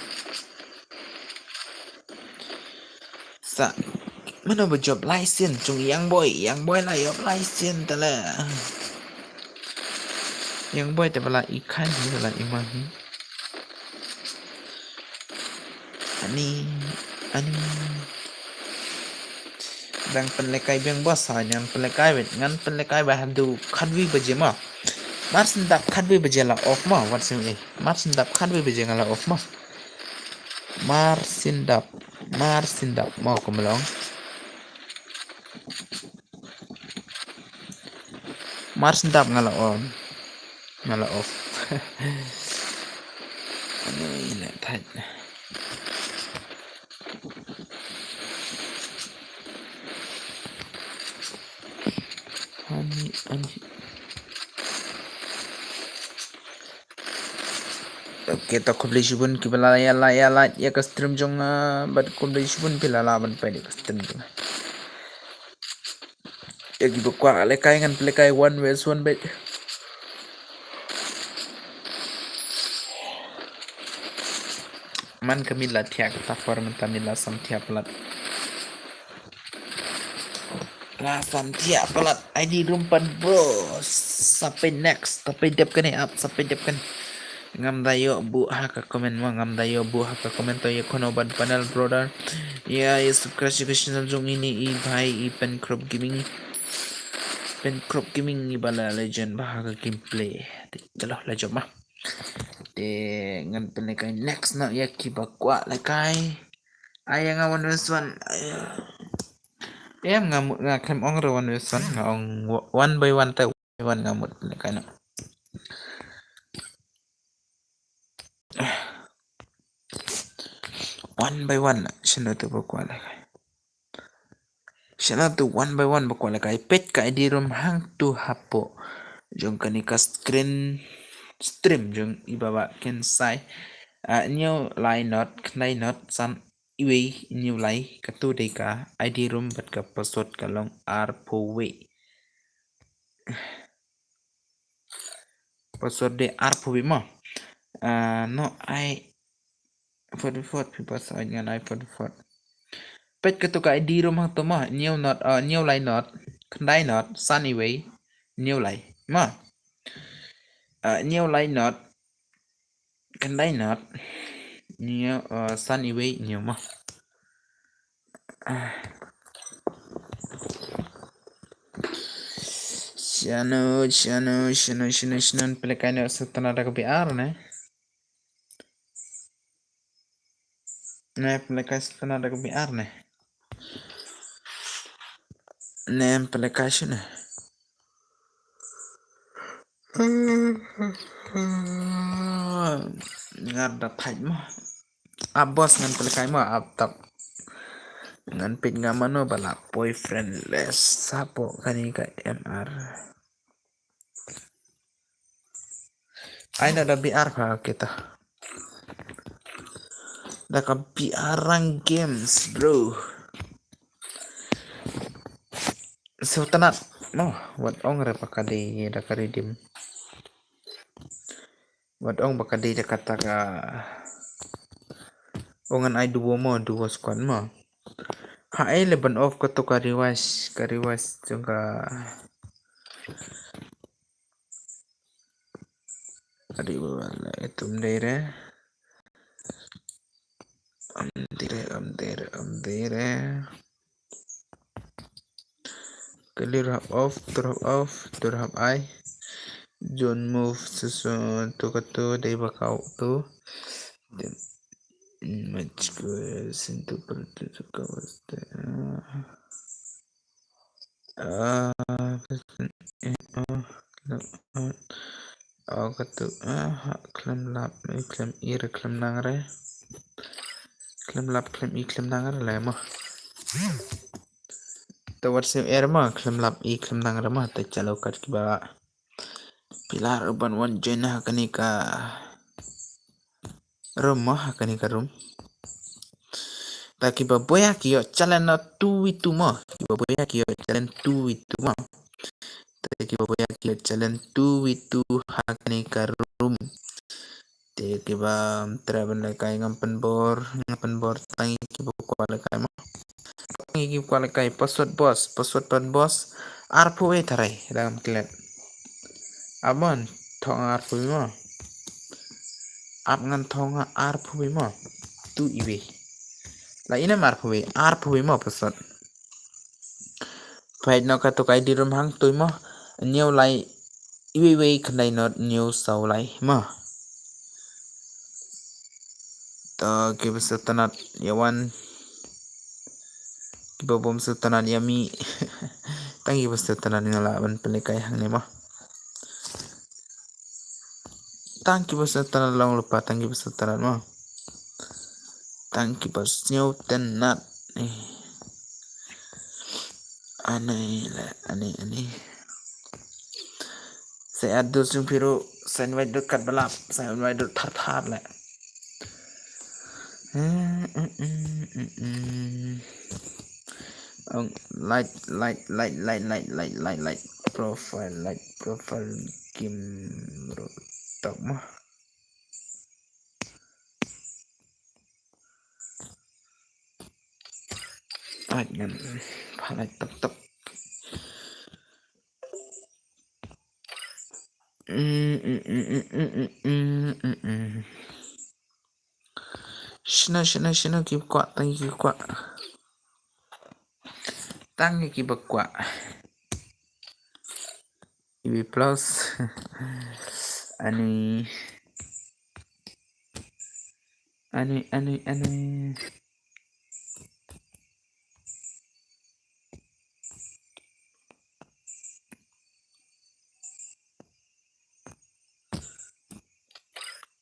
Sa mano ba jop lai sien jong Young Boy, Young Boy la jop lai sien tala. Young Boy te bala i khan hi bala i ma hi. Ani ani. Dang pynlehkai biang bos ha ngan pynlehkai bet ngan pynlehkai ba haduh khatwi baje ma. Mar syn dap khatwi baje la off ma wat syn eh. Mar syn dap khatwi baje nga la off ma. Mar syn dap, mar syn dap mo kumlong. Mar syn dap nga la on. Nga la off. Ani le thait. Ani ani. Okay, to khublei shibun kiba la ïa la ïa la ïa ka stream jong nga bad khublei shibun phi la la ban peit ïa ka stream jong nga. Ïa kiba kwah lehkai ngan pynlehkai one versus one bet. Man ka mila thiah kata por mynta mila sam thiah palat. Rasan thiah palat I D room pan bro. Sape next, sape dep kane up, sape dep kane. Ngam da ïoh buh ha ka comment mo, ngam da ïoh buh ha ka comment to ïa kono ban panel brother. Ïa ïa subscribe ïa ka channel jong ini i bhai i Pen Crop Gaming. Pen Crop Gaming i bala legend ba ha ka gameplay. Chalo la jop ma. Te ngan pynlehkai next noh ïa kiba kwah lehkai. Ai ïa nga one versus one. Em, nga mu-, nga khlem ong re one versus one, nga ong wa-, one by one te one by one nga mut pynlehkai noh. One by one, shano tu ba kwah lehkai. Shano tu one by one ba kwah lehkai. Peit ka I D room hangtu hapoh jong kane ka screen stream jong i Bah Bah Kynsai. Ah, hynñiew lai not, khyndai not, san iwei, hynñiew lai, katu dei ka I D room bad ka password ka long arphew wei. Password dei arphew wei mo. Ah, no, ai forty-four, phi pas ai ngan ai forty-four. Peit katu ka I D room hangtu mo, hynñiew not, ah, hynñiew lai not, khyndai not, san iwei, hynñiew lai. Mo. Ah, hynñiew lai not, khyndai not, hynñiew, ah, san iwei, hynñiew mo. Ah. Shano, shano, shano, shano, shano, pynlehkai noh sngewtynnat da ka B R ne. Ne, pynlehkai sngewtynnat da ka B R ne. Ne, pynlehkai shano. Ngar da thait mo. Ap boss ngan pynlehkai mo, ap tap. Ngan peit nga mano ba la boyfriend less hapoh kane ka M R. Ai na da B R pha kita. Da ka B R rank games, bro. Sngewtynnat. No, wat ong re ba ka dei da ka redeem. Wat ong ba ka dei da kata ka. Ong ngan ai duo mo, duo squad mo. Ha, ai le ban off katu ka revive, ka revive jong ka. Adi ba la etum dei re. Am dei re, am dei re, am dei re. Clear hap off, tur hap off, tur hap ai. Zone move, susu, tu katu, dei ba kau tu. Match ko, sintu per tu, tu kau, ah. Ah, eh, oh, oh, oh, katu, ah, ha, khlem lap, eh, khlem ir, khlem nang re. Khlem lap, khlem ir, khlem nang re, le mo. Te wat sim ir mo, khlem lap ir, khlem nang re mo, te chalo kat kiba. Pilar uban wan join ha kane ka. Room mo, ha kane ka room. Ta kiba boya ki ïoh challenge na two v two mo. Kiba boya ki ïoh challenge two v two mo. Ta kiba boya ki ïoh challenge two v two ha kane ka room. Te kiba, um, trap ban lehkai ngam pynbor, ngam pynbor tang kiba kwah lehkai mo. Ngi ki kwah lehkai password boss, password pat boss. Arphew wei tharai, dang klet. Amon, thong arphew wei mo. Ap ngan thong arphew wei mo. Tu iwei. La inem arphew wei, arphew wei mo password. Peit noh katu ka I D room hangtu mo. Hynñiew lai iwei wei khyndai not hynñiew saw lai mo. To kiba sngewtynnat ïa wan. Kiba bym sngewtynnat ïa mi. Tang kiba sngewtynnat nga lah ban pynlehkai hangne mo. Tang kiba sngewtynnat long lypa, tang kiba sngewtynnat mo. Tang kiba sngewtynnat. Eh. Ani le, ani, ani. Sa ïa dur sung piru, sa invite dur kat ba lap, sa invite dur thar thar le. Ong, like, like, like, profile, like, profile, game, ro, tok mo. Ai, ngan pha lai tok tok. Shna, shna, shna, kiba kwah, tang kiba kwah. Tang kiba kwah. Iwei plus. Ani. Ani, ani, ani.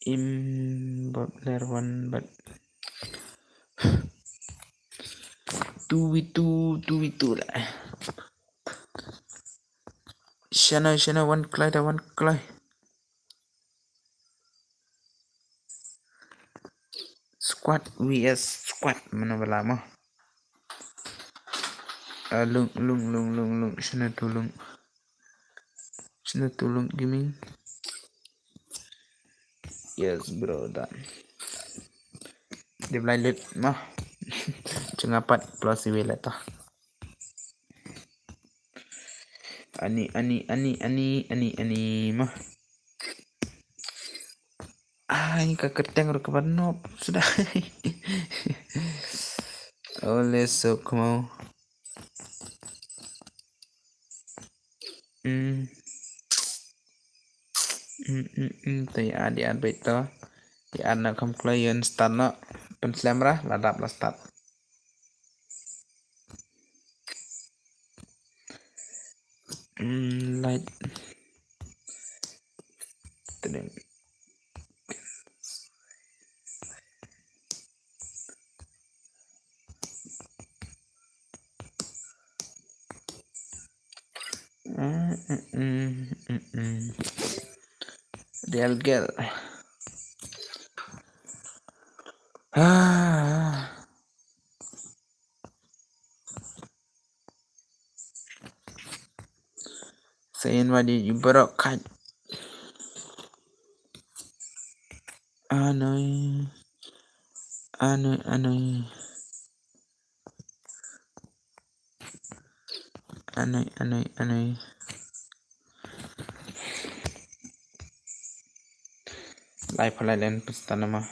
Im bot ler wan bat. Two v two, two v two la. Shana, shana, wan klai da, wan klai. Squad V S squad, mano bala mo. Ah, lung, lung, lung, lung, lung. Shana tu lung. Shana tu lung gaming. Yes, bro, done. Dia belai lut mo. Cuma pat plus iwe letter. Ani, ani, ani, ani, ani, ani, mo. Ai, ka kyrteng ruh ka ban nop suda. Ole so kmo. Hmm. Hmm, hmm, hmm. Te ya di ad bait to. Ya ad na kam kloi yun start no. Pen slam ra, la dap la start. Mm, light. Tadeng. Mm, mm, mm, mm, mm. Real girl. Ah. Sa invite ïa u baroh khat. Anoi. Anoi, anoi. Anoi, anoi, anoi. Lai phalai len pesta nama.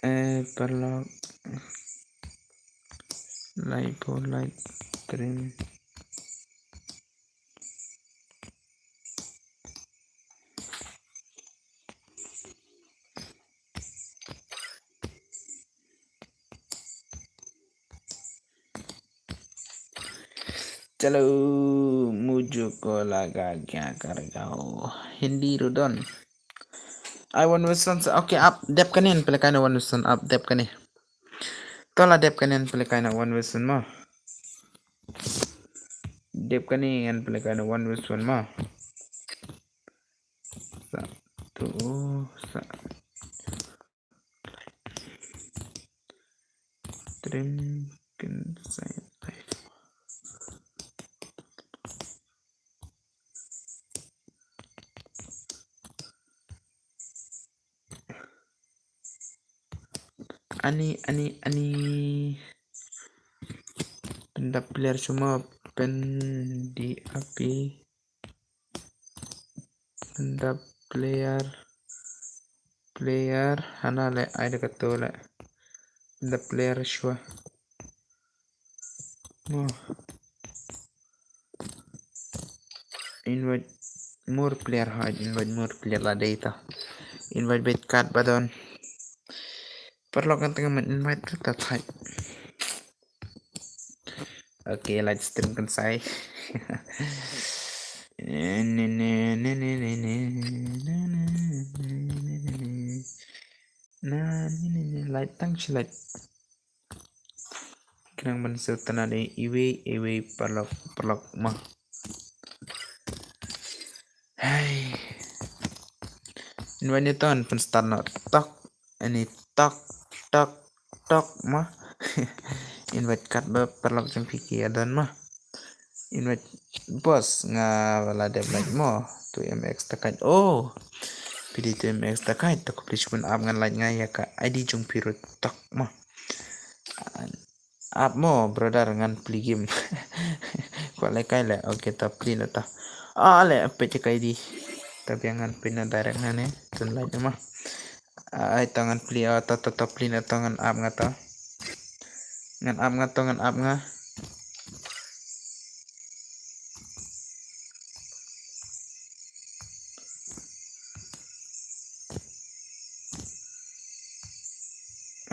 Eh, paralok. Lai po, lai trim. चलो, मुझको लगा क्या कर गया हो। Hindi ruh don. Ai, One Wilson, okay, ap dep kane, pele kaina One Wilson, ap dep kane. To la dep kane, pele kaina One Wilson mo. Dep kane, pele kaina One Wilson mo. Sa, tu, sa. Trim kin sai. Ani, ani, ani. Pynda player shuh mo, pynda api. Pynda player, player, hana le, ai da kato le. Pynda player shuwa. Mo. Invite more player, ha, invite more player la dei ta. Invite bad kat ba don. Paralok ngan tengah man invite tu ta thai. Okay, live stream kan sai. Ne, ne, ne. Na, ne, ne, ne, live tang shi live. Khnang ban sngewtynnat ïa iwei, iwei paralok, paralok ma. Hai. Invite ni ton pynstart noh tok. Ani tok, tok, tok ma. Invite kat ba paralok jong phi ki ïa don ma. Invite boss nga la dep like mo. Tu M X ta kait. Oh. Phi dei tu M X ta kait. Ta ko please pun ap ngan like nga ïa ka I D jong phi ruh tok ma. Ap mo brother ngan plie game. Kwah lehkai leh, okay, to plie noh to. Ah, leh peit ïa ka I D. To biang ngan peit noh direct hangne. Tun lait noh ma. Ah, ai to ngan plie, ah, to, to, to plie noh to ngan ap nga to. Ngan ap nga to, ngan ap nga.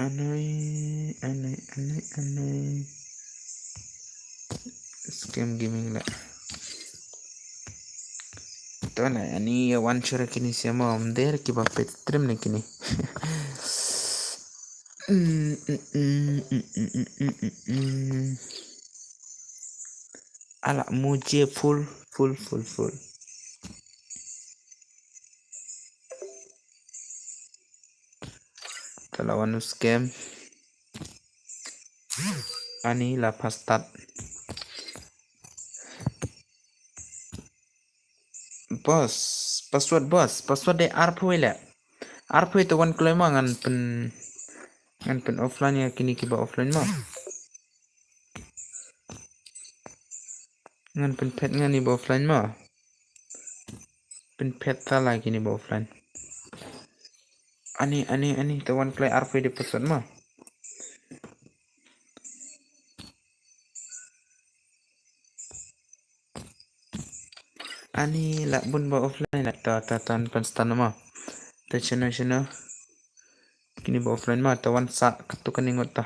Anai, anai, anai, anai. Scam Gaming la. To na, ani ya wan chura kini siama om der ki ba pet stream ne kini. Mm, mm, mm. Ala mujhe full, full, full, full. Te la wan u scam. Ani la pha start. Boss, password boss, password de arphew le. Arphew te wan kloi ma ngan pyn, ngan pyn offline ya kini ki ba offline ma. Ngan pynphet ngan ni ba offline ma. Pynphet ta la kini ba offline. Ani, ani, ani, te wan kloi arphew de password ma. Ani la bun ba offline la ta, ta, ta, pyn start ma. Ta chino, chino. Kini ba offline ma, ta wan sa, katu kani ngot ta.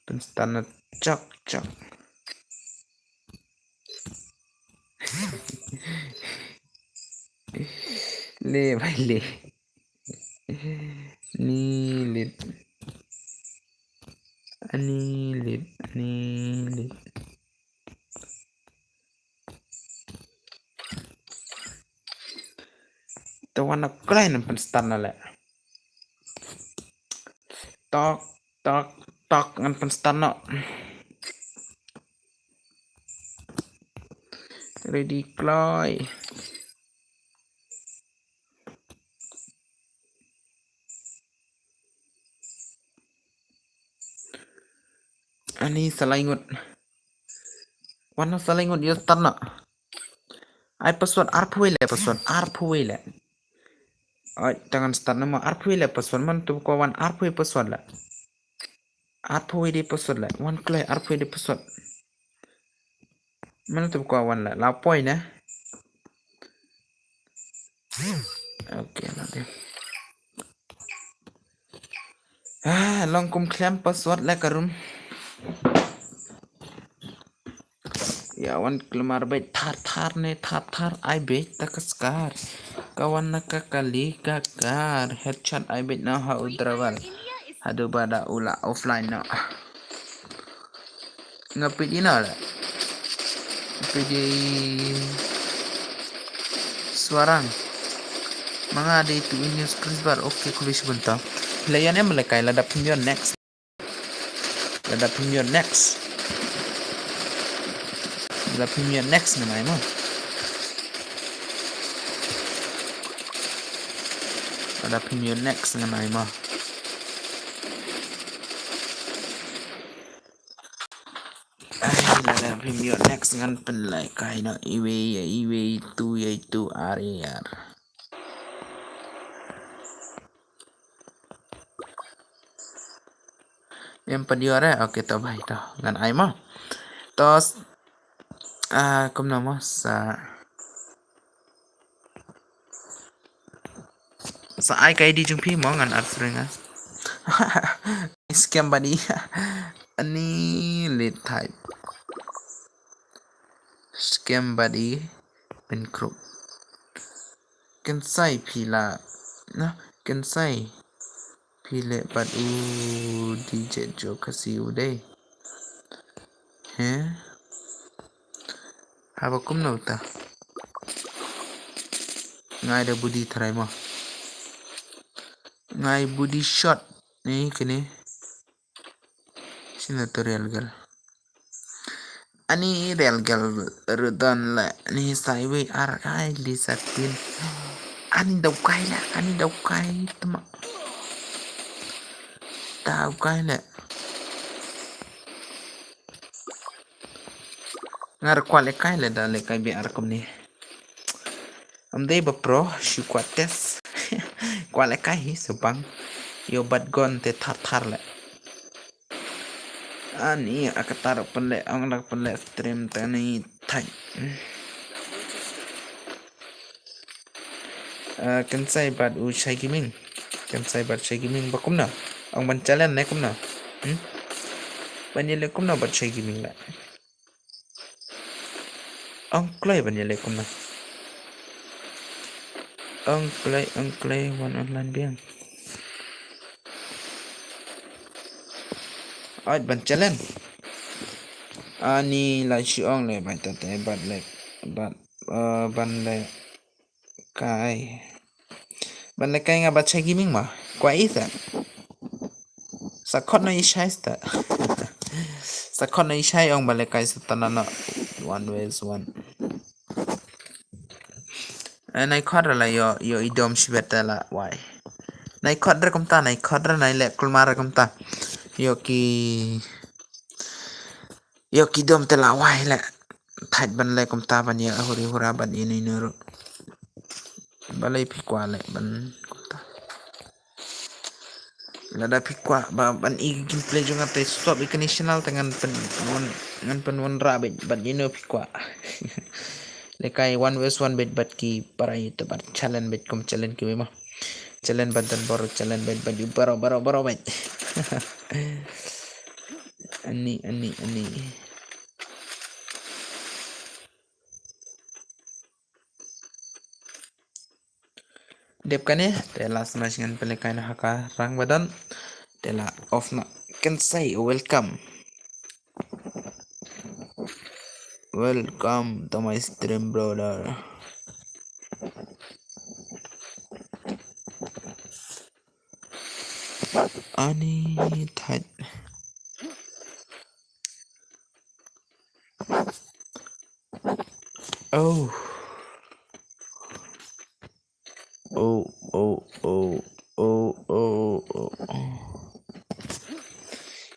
Pyn start na chak, chak. Le, bai le. Ni lit. Ani lit, ani lit. Te wan na kloi ngan pyn start na le. Tok, tok, tok ngan pyn start na. Ready kloi. Ani sa lai ngut. Wan na sa lai ngut yo start na. Ai password arphew le password arphew le. Ai tangan start na ma arphew le password man tu ko wan arphew password la. Arphew de password la. Wan kloi arphew de password. Mana tu ko wan la. La poi na. Okay, la de. Ah, long kum khlem password la karum. Ya wan klemar beit thar thar ne thar thar ai beit ta ka skar. Ka wan na ka kali ka kar headshot ai beit na ha u dragon. Hadu bada ula offline na. Nga pidi na la. Pidi suarang. Manga de tu ini screen bar. Okay, kulis bentar. Layan em lekai lada pun your next. Lada pun your next. Lada pun your next ngan ai mo. Lada pun your next ngan ai mo. Ai, lada pun your next ngan pynlai kai no iwei ya iwei tu ya tu ar ya. Em padiore, okay to bai to ngan ai mo. To ah kumno mo sa sa ai ka I D jong phi mo ngan ar sring ah. Scam buddy. Ani lit type. Scam buddy. Pin group. Kynsai phi la na kynsai phi le bad u D J Jo Khasi u dei. He? Haba kumno ta? Ngai da body try mo. Ngai body shot ni kini. Sino tutorial gal. Ani real gal rudan la ni saiwe ar kai li satin. Ani daukai la, ani daukai tma. Daukai la. Ngar kwale kai la da le kai be ar kumni. Am dei ba pro shu kwat test. Kwale kai hi subang. Yo bat gon te thar thar le. Ani akatar pynle ang dak pynle stream tani thai. Kynsai bad u Shai Gaming. Kynsai bad Shai Gaming ba kumno. Ong ban challenge ne kumno? Hmm? Ban ïaleh kumno bad Shai Gaming la? Ong kloi ban ïaleh kumno? Ong kloi, ong kloi wan online biang. Ait ban challenge. Ani la shu ong le ban tate bad le bad, eh, ban le kai. Ban le kai nga bad Shai Gaming ma. Kwah ïa ta. Sa khot na i Shai sta. Sa khot na i Shai ong ban le kai sa tana na. One ways one. Eh, nai khot ra la ïoh, ïoh i dom shibet la wai. Nai khot ra kumta, nai khot ra nai le kulmar ra kumta. Ïoh ki, ïoh ki dom te la wai le. Thait ban le kumta ban ïa huri hura ban ïa ni nuru. Balei phi kwah le ban kumta. Lada phi kwah ba ban i gameplay jong nga te sub i kane channel te ngan pyn wan, ngan pynwanrah bad bad ïa no phi kwah. Le kai one versus one bad bad ki para YouTuber challenge bad kum challenge ki ma. Challenge bad dan bor challenge bad bad yu baro baro baro bad. Ani ani ani. Dep kane te last match ngan pynlehkai noh ha ka rang ba don. Te la off noh. Can say welcome. Welcome to my stream, brother. Ani thait. Oh. Oh, oh, oh, oh, oh, oh, oh.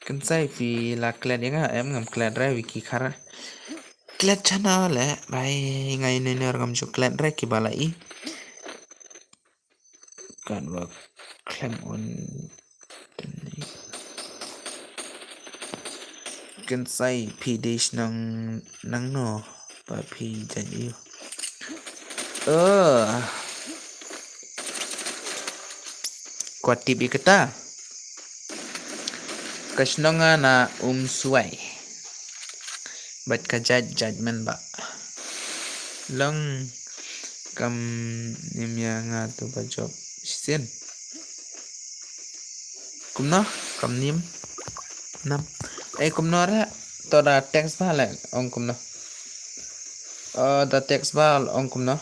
Kan sai phi la klet ïa nga, em ngam klet re Wiki Khar. Klet channel le, bai ngai ne ner ngam ju klet re ki ba la i. Kan ba klem on. Kan sai phi dei shnong nangno ba phi jan ïa u. Eh. Kwah tip ïa kata. Ka shnong nga na Umswai. Bad ka jait jait men ba. Long kam nim ïa nga tu ba jop shisien. Kumno? Kam nim. Nam. Eh, kumno re? To da text ba le ong kumno? Oh, da text ba ong kumno?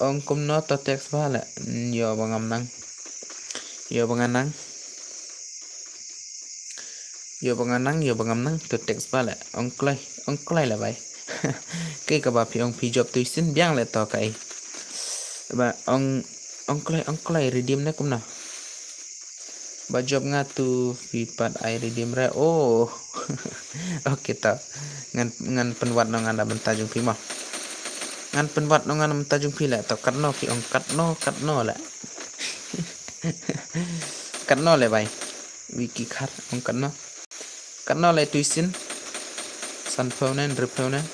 Ong kumno to text ba le? Ïoh ba ngam nang. Ïoh ba ngam nang. Ïoh ba ngam nang, ïoh ba ngam nang to text ba le. Ong kloi, ong kloi le bai. Kei kaba phi ong phi jop tu shisien biang le to kai. Ba ong, ong kloi, ong kloi redeem ne kumno? Ba jop nga tu phi pat ai redeem re. Oh. Okay to. Ngan, ngan pynwad noh ngan da mynta jong phi mo. Ngan pynwad noh ngan mynta jong phi le to katno ki ong katno, katno le. Katno le bai. Wiki Khar ong katno. Katno le tu shisien. Sanphew ne, hynriewphew ne.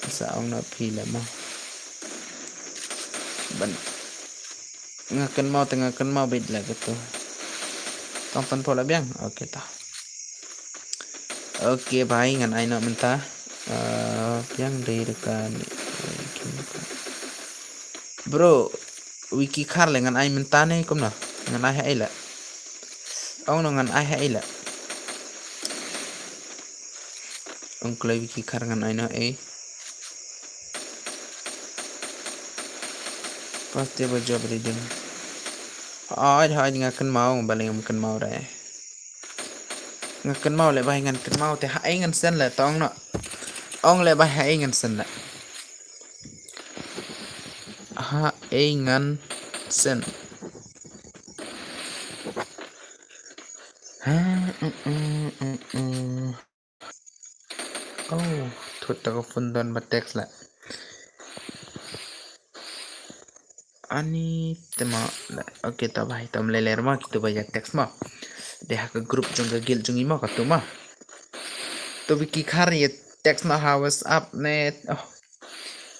Sa ong na phi le mo. Ban. Nga kynmaw te nga kynmaw beit le katu. Tang sanphew le biang. Okay ta. Okay bai ngan ai noh mynta. Eh, biang dei re ka ni. Bro, Wiki Khar le ngan ai mynta ne kumno? Ngan ai ha ei le. Ong no ngan ai ha ei le. Ong kloi Wiki Khar ngan ai noh ei. Pas te ba jop redeem. Hooid, hooid nga kynmaw, balei ngam kynmaw re. Nga kynmaw le bai ngan kynmaw te ha ei ngan send le tong no. Ong le bai ha ei ngan send le. Ha ei ngan send. Ha, mm, mm, mm, mm. Oh, thut ta ka phone don ba text la. Ani te ma la. Okay, ta bai tam le ler ma kitu ba ïa text ma. De ha ka group jong ka guild jong i ma katu ma. To Wiki Khar ïa text ma ha WhatsApp ne. Oh.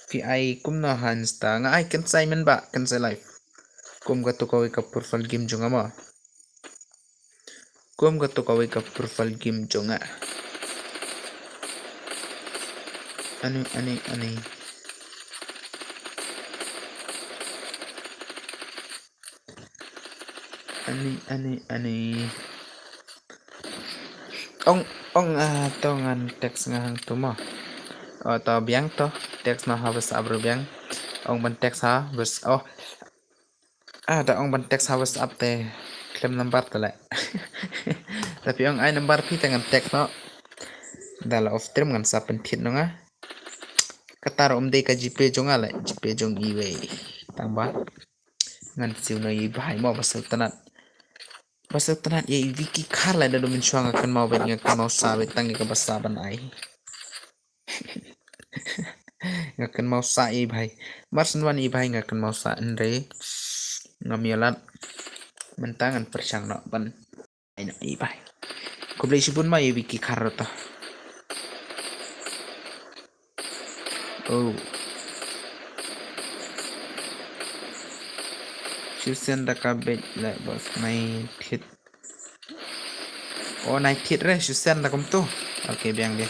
Phi ai kumno ha Insta? Nga ai kynsa mynba, kynsa live. Kum kato kawei ka profile game jong nga mo. Kum kato kawei ka profile game jong nga. Ani, ani, ani. Ani, ani, ani. Ong, ong, ah, to ngan text nga hangto mo. Oh, to biang to. Text noh ha WhatsApp ruh biang. Ong ban text ha, bas, oh. Ah, da ong ban text ha WhatsApp te khlem number te leh. Tapi ong ai number phi te ngan text noh. Da la off stream ngan sa pynthied noh nga. Kata ruh ym dei ka GPay jong nga leh, GPay jong iwei. Tang ba ngan siew noh i bhai mo, ba sngewtynnat. Ba sngewtynnat ïa i Vicky Khar leh, da dum mynshuwa nga kynmaw beit, nga kynmaw sa beit tang ïa kaba sa ban ai. Nga kynmaw sa i bhai. Mar shen wan i bhai nga kynmaw sa, hynrei ngam ïoh lad. Mynta ngan pyrshang noh ban ai noh i bhai. Khublei shibun ma ïa i Vicky Khar ruh to. Oh. Shu send da ka beit leh boss, nai thied. Oh, nai thied re, shu send da kumto. Okay, biang biang.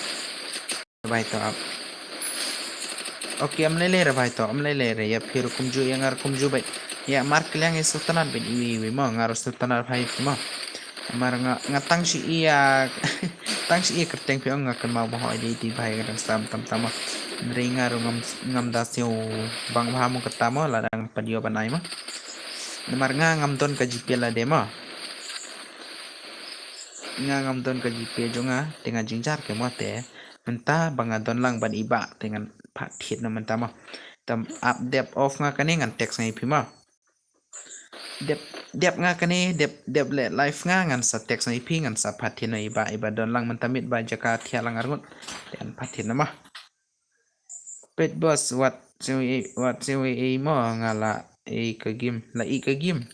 Bhai to ap. Okay, ym lei lei re bhai to, ym lei lei re. Ïa phi ruh kumjuh, ïa nga ruh kumjuh beit. Ïa mar kylliang ïa sngewtynnat beit iwei iwei mo, nga ruh sngewtynnat bha ïa phi mo. Namar nga, nga tang shu ïa, tang shu ïa kyrteng phi ong nga kynmaw ba hooid ïa i bhai nga dang sam tam tam mo. Hynrei nga ruh ngam, ngam da siew bang bha mo kata mo, lada nga pat ïoh ban ai mo. Namar nga ngam don ka GPay lade mo. Nga ngam don ka GPay jong nga, te nga jynjar ke mo te. Mynta ba nga don lang bad i bah te ngan phah thied noh mynta mo. Te ap dep off nga kane ngan text nga ïa phi mo. Dep, dep nga kane, dep, dep leh live nga ngan sa text noh ïa phi, ngan sa phah thied noh i bah, i bah don lang mynta miet ba jaka thiah lang arngut. Te ngan phah thied noh mo. Peit boss, wat siew ei, wat siew ei mo, nga la ei ka game, la ei ka game.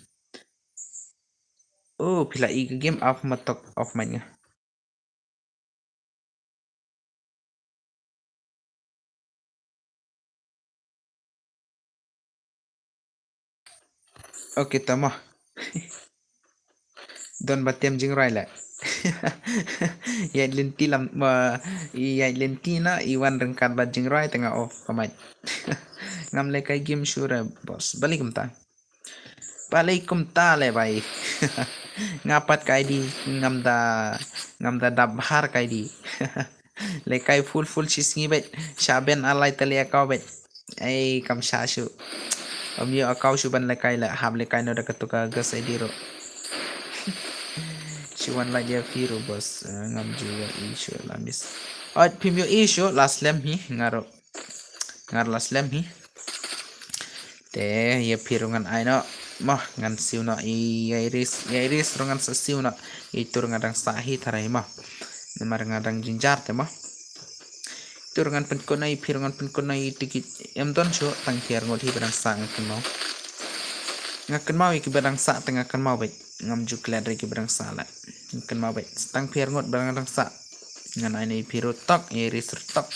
Oh, phi la ei ka game, off ma tok, off mic nga. Okay, tama. Don ba tem jingrwai la. Ïaid lynti lam, ba, ïaid lynti na, i wan ryngkat bad jingrwai te nga off ka mic. Ngam lehkai game shuh re, boss. Balei kumta? Balei kumta le bai. Nga pat ka ID ngam da, ngam da dap bhar ka ID. Lehkai full full shi sngi beit. Sha ban alai te leh account beit. Ei, kam sha shuh. Ym ïoh account shuh ban lehkai la, hap lehkai noh da katu ka Ghost ID ruh. Shu wan lait ïa phi ruh boss. Eh, ngam ju ïohi shuh la miss. Ot, phim ïohi shuh la slem hi nga ruh. Nga ruh la slem hi. Te ïa phi ruh ngan ai noh. Mo, ngan siew noh ïa Iris, ïa Iris ruh ngan sa siew noh. Ïa itu ruh nga dang sah hi tharai mo. Namar nga dang jynjar te mo. Itu ruh ngan pynkut noh, ïa phi ruh ngan pynkut noh, ïa itu ki em don shuh, tang phi arngut hi ba dang sah nga kynmaw. Nga kynmaw ïa ki ba dang sah te nga kynmaw beit. Ngam ju klet re ki ba dang sah la. Nga kynmaw beit. Tang phi arngut ba dang sah. Ngan ai noh ïa phi ruh tok, ïa Iris ruh tok.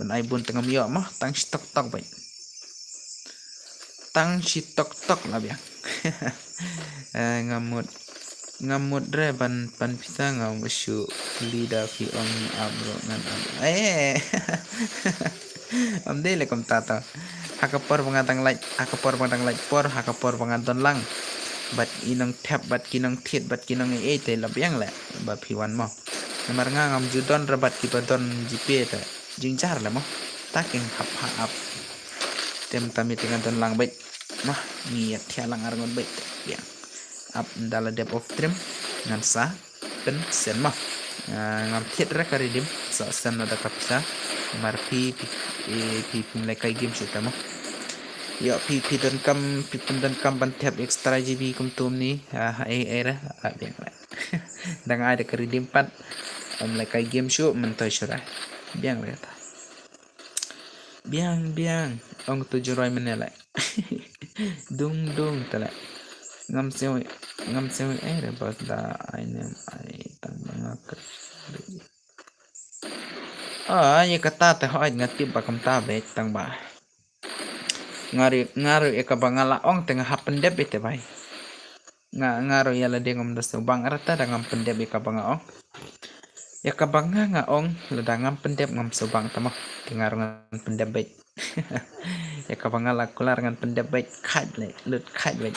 Ban ai bun te ngam ïoh mo, tang shi tok tok beit. Tang shi tok tok la biang. Eh, ngam mut, ngam mut re ban pan pisa, ngam shu kylli da phi ong ap ruh ngan ap. Eh. Ym dei le kumta to. Ha ka por ba nga dang lait, ha ka por ba nga dang lait por, ha ka por ba nga don lang. Bad i nongthep, bad ki nongthied, bad ki nong ei ei te la biang le ba phi wan mo. Namar nga ngam ju don re bad ki ba don GPay te. Jynjar le mo. Ta keng hap ha ap. Te mynta mi te nga don lang beit. Mo, ngi ïa thiah lang arngut beit. Biang. Ap ynda la dep off stream ngan sa pynsend mo. Ah, ngam thied re ka redeem, sa send noh da ka pisa. Namar phi, phi, eh, phi phim lehkai game shuh te mo. Ïoh phi, phi donkam, phi pyndonkam ban thep extra GB kumto mynne. Ah, eh, eh, re, ah, biang re. Dang ai da ka redeem pat. Ym lehkai game shuh, myntoi shuh re. Biang re ta. Biang, biang. Ong tu juroi mynne le. Dung, dung, te le. Ngam siew, ngam siew, eh, re bos da ai nem ai tang ba nga kat. Ah, ïa kata te hooid nga tip ba kumta beit tang ba. Nga ruh, nga ruh ïa kaba nga la ong te nga hap pyndep beit te bhai. Nga, nga ruh ïa lade ngam da sngewbang arta da ngam pyndep ïa kaba nga ong. Ïa kaba nga nga ong lada ngam pyndep ngam sngewbang te mo. Te nga ruh ngan pyndep beit. Ïa kaba nga la kular ngan pyndep beit, khait leh, lut khait beit.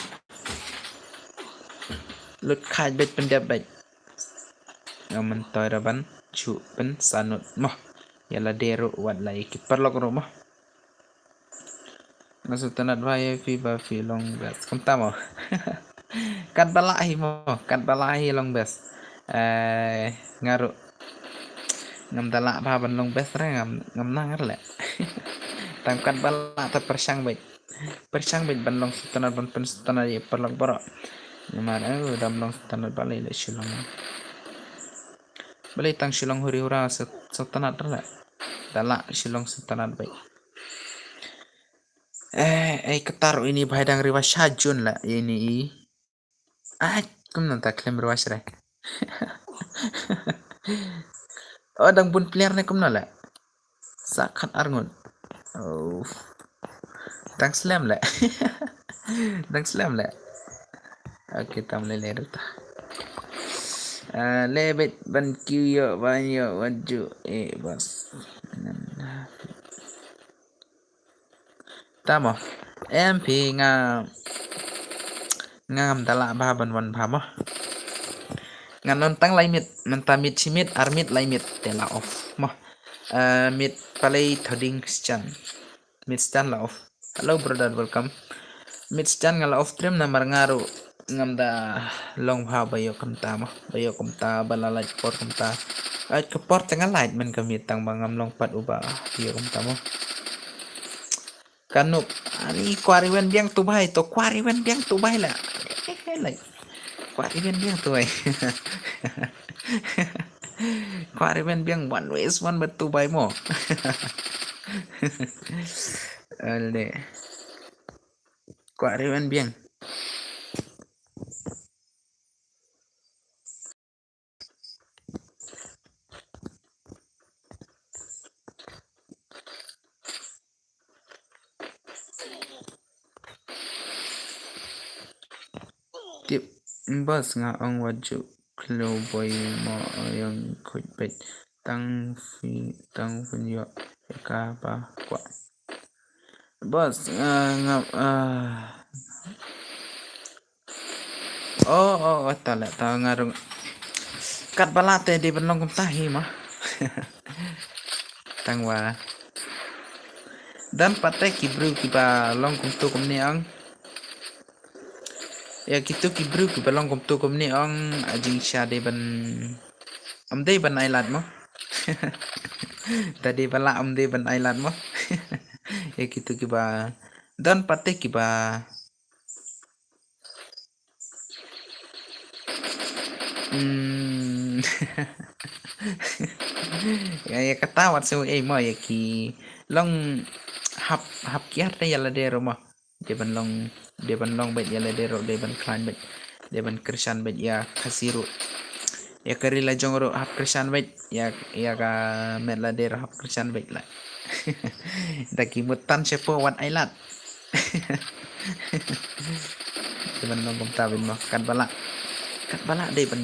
Lut khait beit pyndep beit. Nga myntoi ra ban shu pynsanud mo. Ïa lade ruh wat la ïa ki paralok ruh mo. Nga sngewtynnat bha ïa phi ba phi long best. Kumta mo. Katba lah hi mo, katba lah hi long best. Eh, nga ruh ngam da lah bha ban long best re, ngam, ngam nang re leh. Tang katba lah te pyrshang beit. Pyrshang beit ban long sngewtynnat, ban pynsngewtynnat ïa paralok baroh. Namar, eh, dam long sngewtynnat balei leh shu long. Balei tang shu long huri hura sngewtynnat re leh. Da lah shu long sngewtynnat beit. Eh, eh, kata ruh ini bhai dang riwa sha jun leh ini i. Ai, kumno ta khlem rush re. Oh, dang bun player ne kumno leh. Sa khat arngut. Oh. Dang slem leh. Dang slem leh. Okay, tam leh leh ruta. Ah, leh beit ban kiew ïoh ban ïoh wan ju eh bas. Tamo. Em phi nga ngam da lah bha ban wan bha mo. Nga non tang lai mit, mynta mit shi mit, ar mit lai mit te la off mo. Eh, mit palei thoding stan. Mit stan la off. Hello brother, welcome. Mit stan nga la off stream namar nga ruh ngam da long bha ba ïoh kumta mo. Ba ïoh kumta ba la lait por kumta. Lait ka por te nga lait men ka mit tang ba ngam long pat uba ïoh kumta mo. Ka noob. Ani kwah ri wen biang tu bhai, to kwah ri wen biang tu bhai la. Eh, eh, lai. Kwah ri wen biang tu bhai. Kwah ri wen biang one ways one but tu bhai mo. Ale. Kwah ri wen biang. Tip bas nga ong wajud klo boy mo ayong khuid bet tang fi tang fin yo ka ba kwa. Bas nga nga ah. Oh, oh, oh, ta leh, ta nga rung. Katba lah te dei ban long kumta hi mo. Tang wa. Don pat te ki briew kiba long kumtu kumne ong. Ïa kitu ki briew kiba long kumtu kumne ong, a jingshisha dei ban, ym dei ban ai lad mo. Ta dei ba lah ym dei ban ai lad mo. Ïa kitu kiba don pat te kiba Hmm. Ïa, ïa kata wat shu ei mo ïa ki long hap, hap kiar te ïa lade ruh mo. Dei ban long, dei ban long beit ïa lade ruh, dei ban khlaiñ beit, dei ban kyrshan beit ïa Khasi ruh. Ïa ka ri la jong ruh hap kyrshan beit ïa, ïa ka met lade ruh hap kyrshan beit la. Da ki mut tan shapoh wat ai lad. Dei ban long kumta beit mo, katba lah. Katba lah dei ban,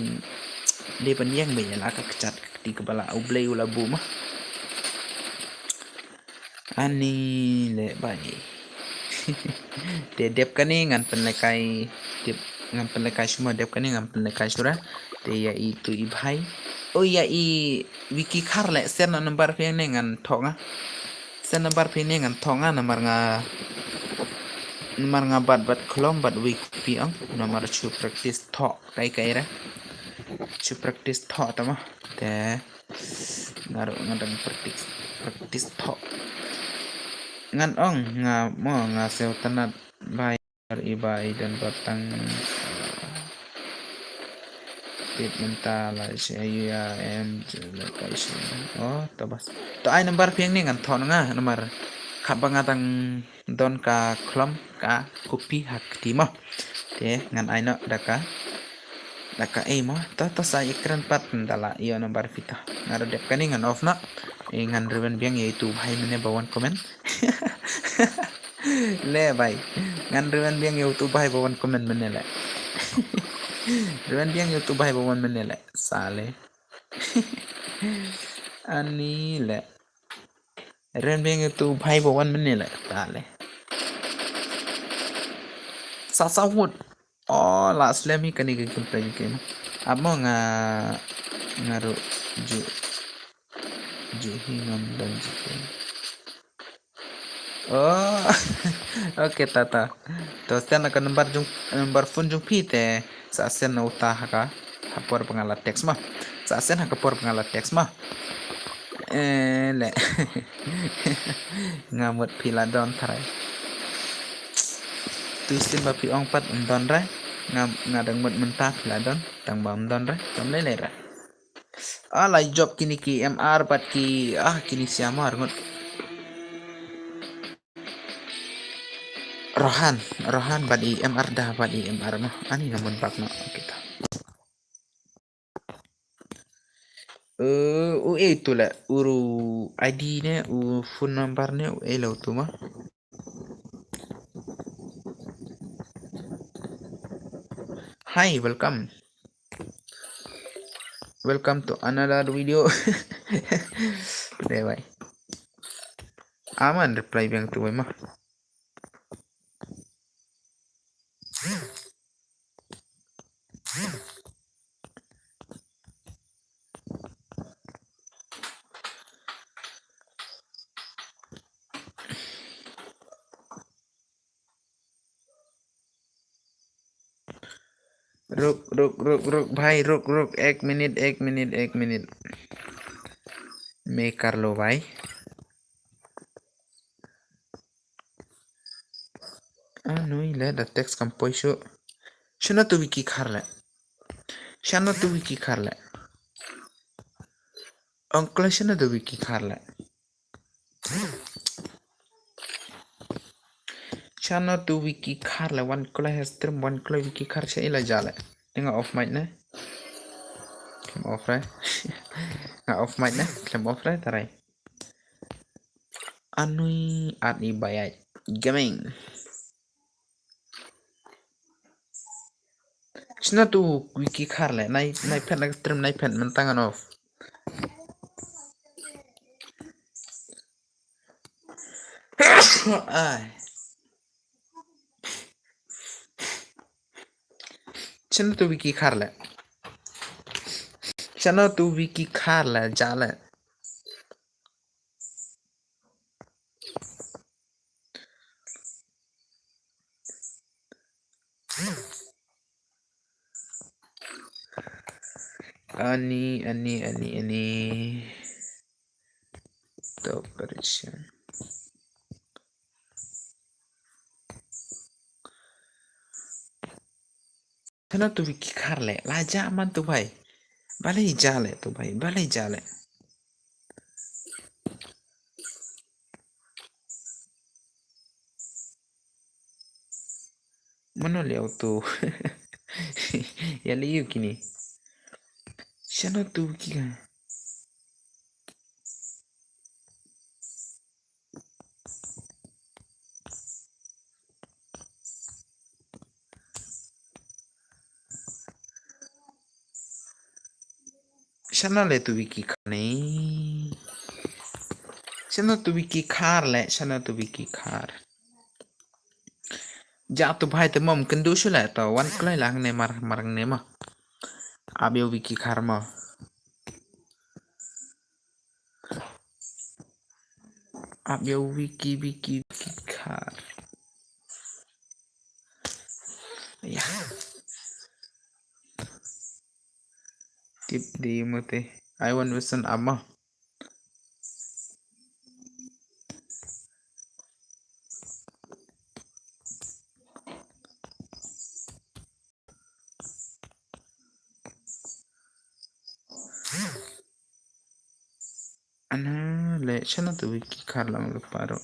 dei ban ïeng beit ïa la ka kjat ka kti kaba lah U Blei u la buh mo. Ani leh bai. Te dep kane ngan pynlehkai, dep ngan pynlehkai shuwa, dep kane ngan pynlehkai shuwa. Te ïa i tu i bhai. Oh ïa i Wiki Khar leh, send number phi ne ngan thoh nga. Send number phi ne ngan thoh nga namar nga, namar nga bat bat khlem bat wei kupi ong, namar shu practice thoh kai kai re. Shu practice thoh tama. Te nga ruh nga dang practice, practice thoh. Ngan ong nga mo nga sngewtynnat bha. Iba i don ba tang tip mynta la shi ayu ya em je la kai shi. Oh, to bas. To ai number phi ne ngan thoh nga namar kaba nga dang don ka khlem ka kupi ha kti mo. Te ngan ai noh da ka, da ka ei mo. To, to sa i kren pat da la ïoh number phi to. Nga ruh dep kane ngan off noh. Ei ngan ruh ban biang ïa itu bhai mane ba wan comment. Le bai. Ngan ruan biang ïa utu bai ba wan comment mynne le. Ruan biang ïa utu bai ba wan mynne le. Sale. Ani le. Ruan biang ïa utu bai ba wan mynne le. Sale. Sa sa wut. Oh, la slem hi kane ka game play game. Amo nga nga ru ju ju hi ngam don ju. Oh, okay, tata. To send ka number jong, number phone jong phi te. Sa send na uta ha ka, ha por ba nga la text ma. Sa send ha ka por ba nga la text ma. Eh, le. Nga mut phi la don trai. Tu sien ba phi ong pat ym don re. Nga, nga dang mut mynta phi la don. Tang ba ym don re. Tam le le re. Ah, la job kini ki M R bad ki, ah, kini siamar ngut. Rohan, Rohan bad i M R da bad i M R ma. Ani namun bak na kita. Eh, u e tu la, uru I D ne, u phone number ne, u e la tu ma. Hi, welcome. Welcome to another video. Deh, bye. Aman reply biang tu, bye, ma. Ruk, ruk, ruk, ruk, bhai, ruk, ruk, ek minit, ek minit, ek minit. Me kar lo, bhai. Ah, nui le, da text kam poi shu. Shano tu wiki khar le. Shano tu wiki khar le. Ongkle shano tu wiki khar le. Shano tu wiki khar le, wan kle ha stream, wan kle wiki khar sha ila jale. Nga off mic ne. Khlem off re. Nga off mic ne, khlem off re, tarai. Anui at i bayat. Gaming. Shano tu wiki khar le, nai, nai phet na stream, nai phet mynta ngan off. Ai. Shano tu wiki khar le. Shano tu wiki khar le, jale. Ani, ani, ani, ani. Top operation. Shano tu wiki khar le, la ja man tu bhai. Balei ja le tu bhai, balei ja le. Mano le tu. Ya le yu kini. Shano tu wiki khar. Shano le tu wiki khar ne. Shano tu wiki khar le, shano tu wiki khar. Ja tu bhai te mom kyndu shu le to wan kloi lang ne mar, mar ne ma. Ab ïa wiki khar ma. Ab ïa wiki, wiki, wiki khar. Ya. Tip di mute. I want listen ama. Ana le shano tu wiki khar lang le paro.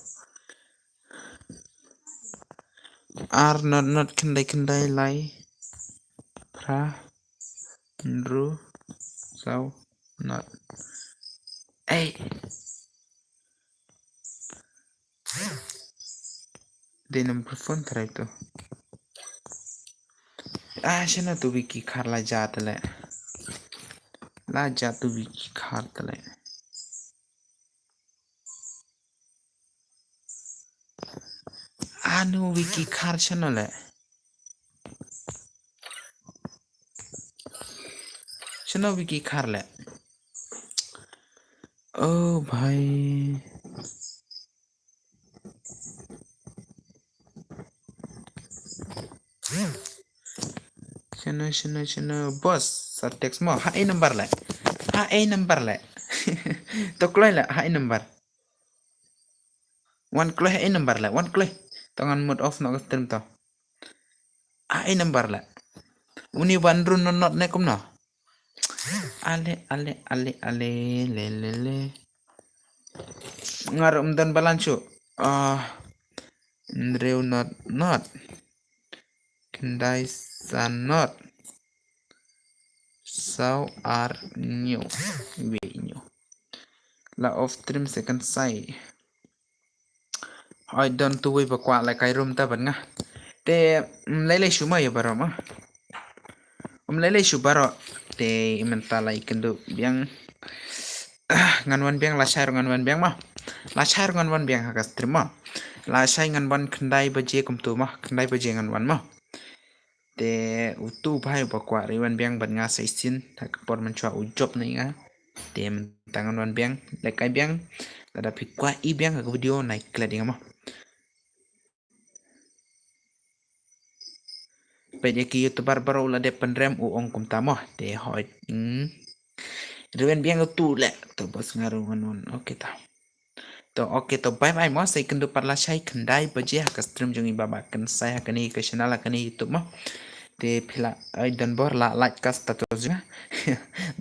Ar not not khyndai khyndai lai phra hynriew saw not. Ei. Dei number phone trai tu. Ah, shano tu Wiki Khar la ja tale. La ja tu Wiki Khar tale. Anu Wiki Khar shano le. Shano Wiki Khar le. Oh bhai. Shano, shano, shano. Boss, sa text mo. Ha ei number le. Ha ei number le. To kloi le. Ha ei number. Wan kloi ha ei number le. Wan kloi. To ngan mut off noh ka stream to. Ha ei number le. Uni ban run no not ne kumno. Ale, ale, ale, ale, le, le, le. Nga ruh ym don balance shuh. Ah, Andrew not, not. Khyndai san not. Saw ar hynñiew. Wei hynñiew. La off stream second sai. Hoi don tu wei ba kwah lehkai room ta bad nga. Te, mm, lei lei shu ma ïa baroh ma. Um lei lei shu baroh. Te i mynta la ïakynduh biang. Ah, ngan wan biang, lashai ruh ngan wan biang ma. Lashai ruh ngan wan biang ha ka stream ma. Lashai ngan wan khyndai baje kumtu ma. Khyndai baje ngan wan ma. Te utu u bhai uba kwah ruh wan biang bad nga sa shisien ha ka por mynshuwa u jop na ïa nga. Te mynta ngan wan biang, lehkai biang. Lada phi kwah i biang ha ka video nai klet ïa nga ma. Peit ïa ki YouTuber baroh u la dep pynrem u ong kumta mo. Te hoi. Hmm. Ruh wan biang utu leh. To boss nga ruh ngan wan. Okay ta. To, okay, to, bye bye mo, sa ïakynduh pat lashai khyndai baje ha ka stream jong i Baba Kynsai ha kane ka channel ha kane YouTube mo. Te phi la, ai, Donbor la like ka status jong nga.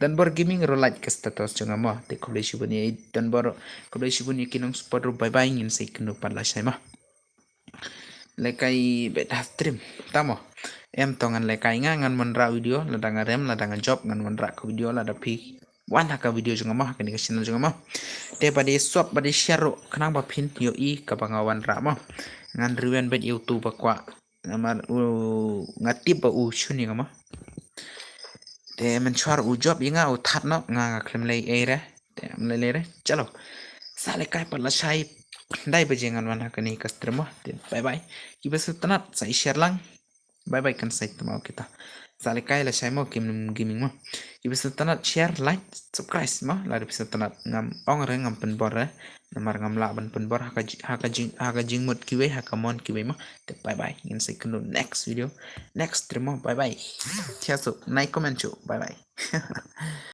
Donbor Gaming ruh like ka status jong nga mo. Te khublei shibun ïa i Donbor, khublei shibun ïa ki nong support ruh, bye bye, ngin sa ïakynduh pat lashai mo. Lehkai beit ha stream. Ta mo. Em to ngan lehkai nga ngan wanrah video lada nga rem lada nga jop ngan wanrah ka video lada phi wan ha ka video jong nga mo ha kane ka channel jong nga mo. Te ba dei sub ba dei share ruh khnang ba phin ïohi kaba nga wanrah mo. Ngan riwen beit ïa utu ba kwah. Namar u nga tip ba u shun ïa nga mo. Te mynshuwa u jop ïa nga u that noh nga nga khlem lei ei re. Te ym lei lei re. Chalo. Sa lehkai pat lashai khyndai baje ngan wan ha kane ka stream mo. Te bye bye. Kiba sngewtynnat sa i share lang. Bye bye kan sai tma kita. Sa lehkai lashai mo Kim Gaming mo. Kiba sngewtynnat share, like, subscribe mo. Lada phi sngewtynnat ngam ong re ngam pynbor re. Namar ngam lah ban pynbor ha ka ji-, ha ka jing, ha ka jingmut kiwei ha ka mon kiwei mo. Te bye bye. Ngin sa ïakynduh next video. Next stream mo. Bye bye. Thiasu. Nai comment shu. Bye bye.